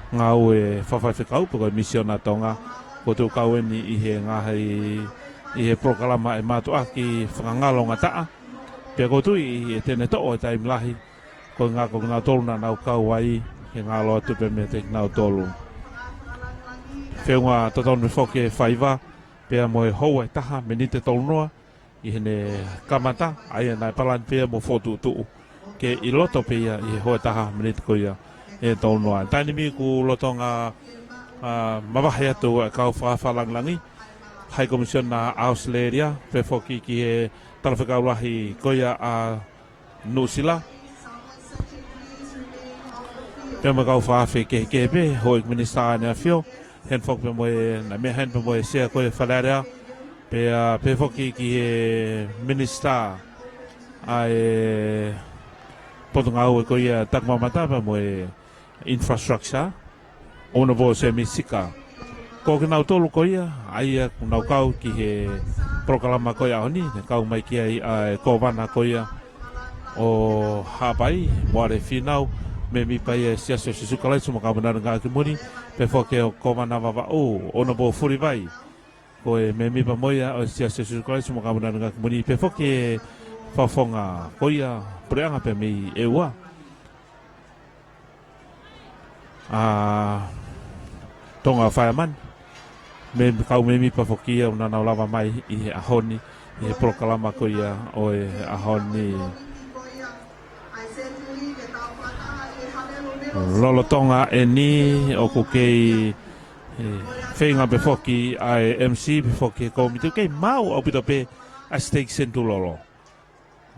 ngāue fakafaifekau pe ko e Misiona Tonga, ʻoku tau kau eni ʻi he ngaahi, ʻi he polokalama ʻe mātuʻaki fakangalongataʻa. Pea ʻoku ou tui ʻe tene toʻo e taimi lahi, ko e ʻuhinga ko kinautolu naʻa nau kau ai, ke ngalo atu pē meiate kinautolu. Feʻunga totonu foki e faiva, pea mo e houa ʻe taha miniti ʻe tolunoa, ʻi heʻene kamata, ʻa ia naʻe palani pē ia mo fokotuʻutuʻu ke ʻi loto pē ia ʻi he houa ʻe taha miniti ko ia ʻe tolunoa. Taimi ni ʻoku lolotonga, ʻa, mavahe atu e kau fakaafe fakalāngilangi, High Commissioner ʻa ʻAositelēlia, pehē foki ki he talafekau lahi ko ia ʻa Nuʻusila. Pea mo e kau fakaafe kehekehe pē, Houʻeiki Minisitā ʻEne ʻAfio, heni foki pea mo e, naʻe meʻa heni pea mo e Sea ko e Fale Alea, pea, pehē foki ki he Minisitā ʻa e Potungāue ko ia Takimamata pea mo e Infrastructure, Honourable Semi Sika. Ko kinautolu ko ia, ʻa ia ʻoku nau kau ki he polokalama ko ia ʻaho ni, naʻe kau mai ki ai ʻa e Kōvana ko ia ʻo Haʻapai, Moale Fīnau, mēmipa ia e Siasi ʻo Sīsū Kalaisi ʻo e Kau Māʻoniʻoni ʻi he Ngaahi ʻAho Kimui Ni, pehē foki ki he Kōvana Vavaʻu, Honourable Fulivai. Ko e mēmipa mo ia ʻo e Siasi ʻo Sīsū Kalaisi mo e Kau Māʻoniʻoni ʻi he Ngaahi ʻAho Kimui Ni, pea foki e fakafofonga ko ia puleʻanga pē mei ʻEua, ʻa Tonga Fireman. Mei he kau mēmipa foki ia ʻoku nau lava mai ʻi he ʻaho ni, ʻi he polokalama ko ia ʻo e ʻaho ni. Lolotonga eni ʻoku kei, ē, feinga pē foki ʻa e M C pea foki e kōmiti, kei maʻu ʻaupito pē ʻa e Stake Senituli.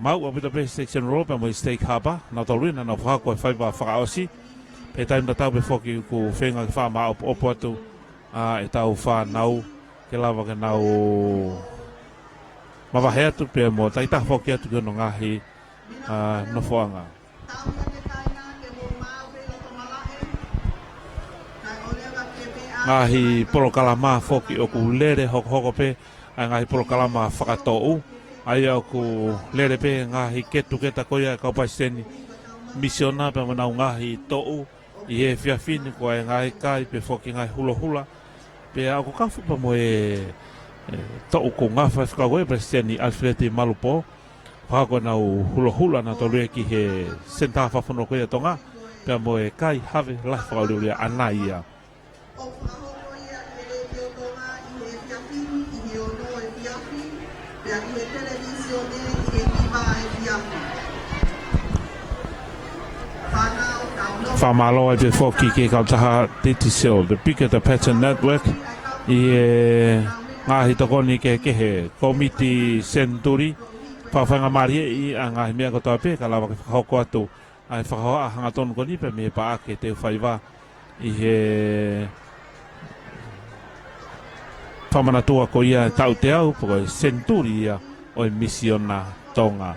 Maʻu ʻaupito pē Stake Senituli pea mo e Stake Harbour, naʻa tau ʻi ai naʻa nau fakahoko e faiva fakaʻosi. Pea taimi tatau pē foki ʻoku feinga ke fakamāʻopoʻopo atu ʻa ʻetau fānau ke lava ke nau mavahe atu pea mo takitaha foki atu ki hono ngaahi, ā, nofoʻanga. Ngaahi polokalama foki ʻoku lele hokohoko pē ʻa e ngaahi polokalama fakatoʻu, ʻa ia ʻoku lele pē ngaahi ketuketa ko ia e kau palesiteni misiona pea mo ʻenau ngaahi toʻu ʻi he efiafi ni, ko e ngaahi kai pea foki ngaahi hulohula. Pea ʻoku kau foki pea mo e, ē, toʻu kuo ngafa e fekau ko e Palesiteni ʻAlifeleti Malupō, fakahoko ʻenau hulohula naʻa tau lue ki he Senitā Fakafonua ko ia ʻo Tonga, pea mo e kai have lahi fakaʻuliʻulia ʻanai ia. ʻOku fakahoko ia ʻi he Letiō Tonga ʻi he efiafi ni ʻi he ono efiafi, pea ʻi he televīsone ʻi he hiva efiafi. Fakamālō atu foki ki he kautaha Digicel, the Bigger the Better Network, ʻi he ngaahi tokoni kehekehe, kōmiti Senituli, fakafaingamālieʻi ʻa e ngaahi meʻa kotoa pē ka lava ke fakahoko atu ʻa e fakahohaʻa hangatonu ko eni pea mei he Paʻake Teu Faiva ʻi he fakamanatua ko ia e taʻu teau pe ko e senituli ia ʻo e Misiona Tonga.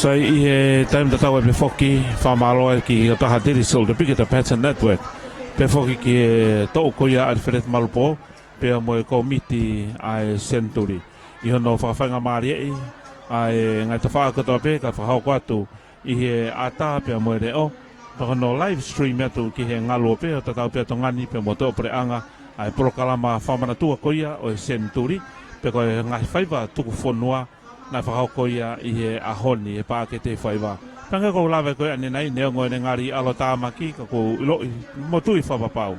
Sai, ʻi he taimi tatau ai pē foki, fakamālō ai ki he kautaha Digicel, the Bigger the Better Network, pea foki ki he toʻu ko ia ʻAlifeleti Malupō, pea mo e kōmiti ʻa e senituli, ʻi hono fakafaingamālieʻi ʻa e ngaahi tafaʻaki kotoa pē ka fakahoko atu ʻi he ʻatā pea mo e leʻo, pea ko hono live stream atu ki he ngaluope ʻo tatau pē ʻa Tonga ni pea mo e Tuʻapuleʻanga, ʻa e polokalama fakamanatua ko ia ʻo e senituli, pe ko e ngaahi faiva tuku fonua naʻe fakahoko ia ʻi he ʻaho ni he Paʻake Teu Faiva. Pea hangē ko ʻeku lave ko ē ʻanenai, neongo ʻene ngali ʻalotāmaki, ka ʻoku ou ʻiloʻi mo tui fakapapau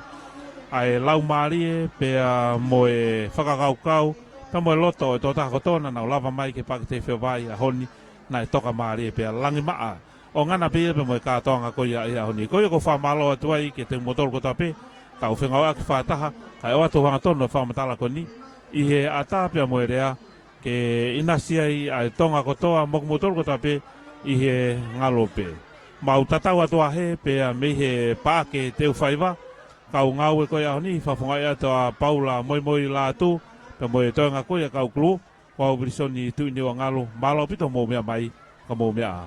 ʻa e laumālie pea mo e fakakaukau pea mo e loto ʻo e tokotaha kotoa naʻa nau lava mai ki he Paʻake Teu Faiva ʻi he ʻaho ni, naʻe tokamālie pea langimaʻa ʻo ngana pē ia pea mo e kātoanga ko ia ʻi he ʻaho ni. Ko ia ʻoku ou fakamālō atu ai kiate kimoutolu kotoa pē, tau fengāueʻaki fakataha, kae ʻoatu hangatonu e fakamatala ko eni, ʻi he ʻatā pea mo e lea, ke ʻinasi ai ʻa e Tonga kotoa mo kimoutolu kotoa pē ʻi he ngaluope. Mau tatau atu ā hē pea mei he Paʻake Teu Faiva, kau ngāue ko ia ʻaho ni, fakafofongaʻi atu ʻa Paula Moimoi Lātū, pea mo e toenga ko ia e kau kulū, ko au Vilisoni Tuʻiniuangalu, mālō ʻaupito hoʻomou meʻa mai, ka mou meʻa ā.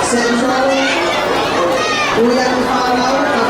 Central, ui atu fānau, ka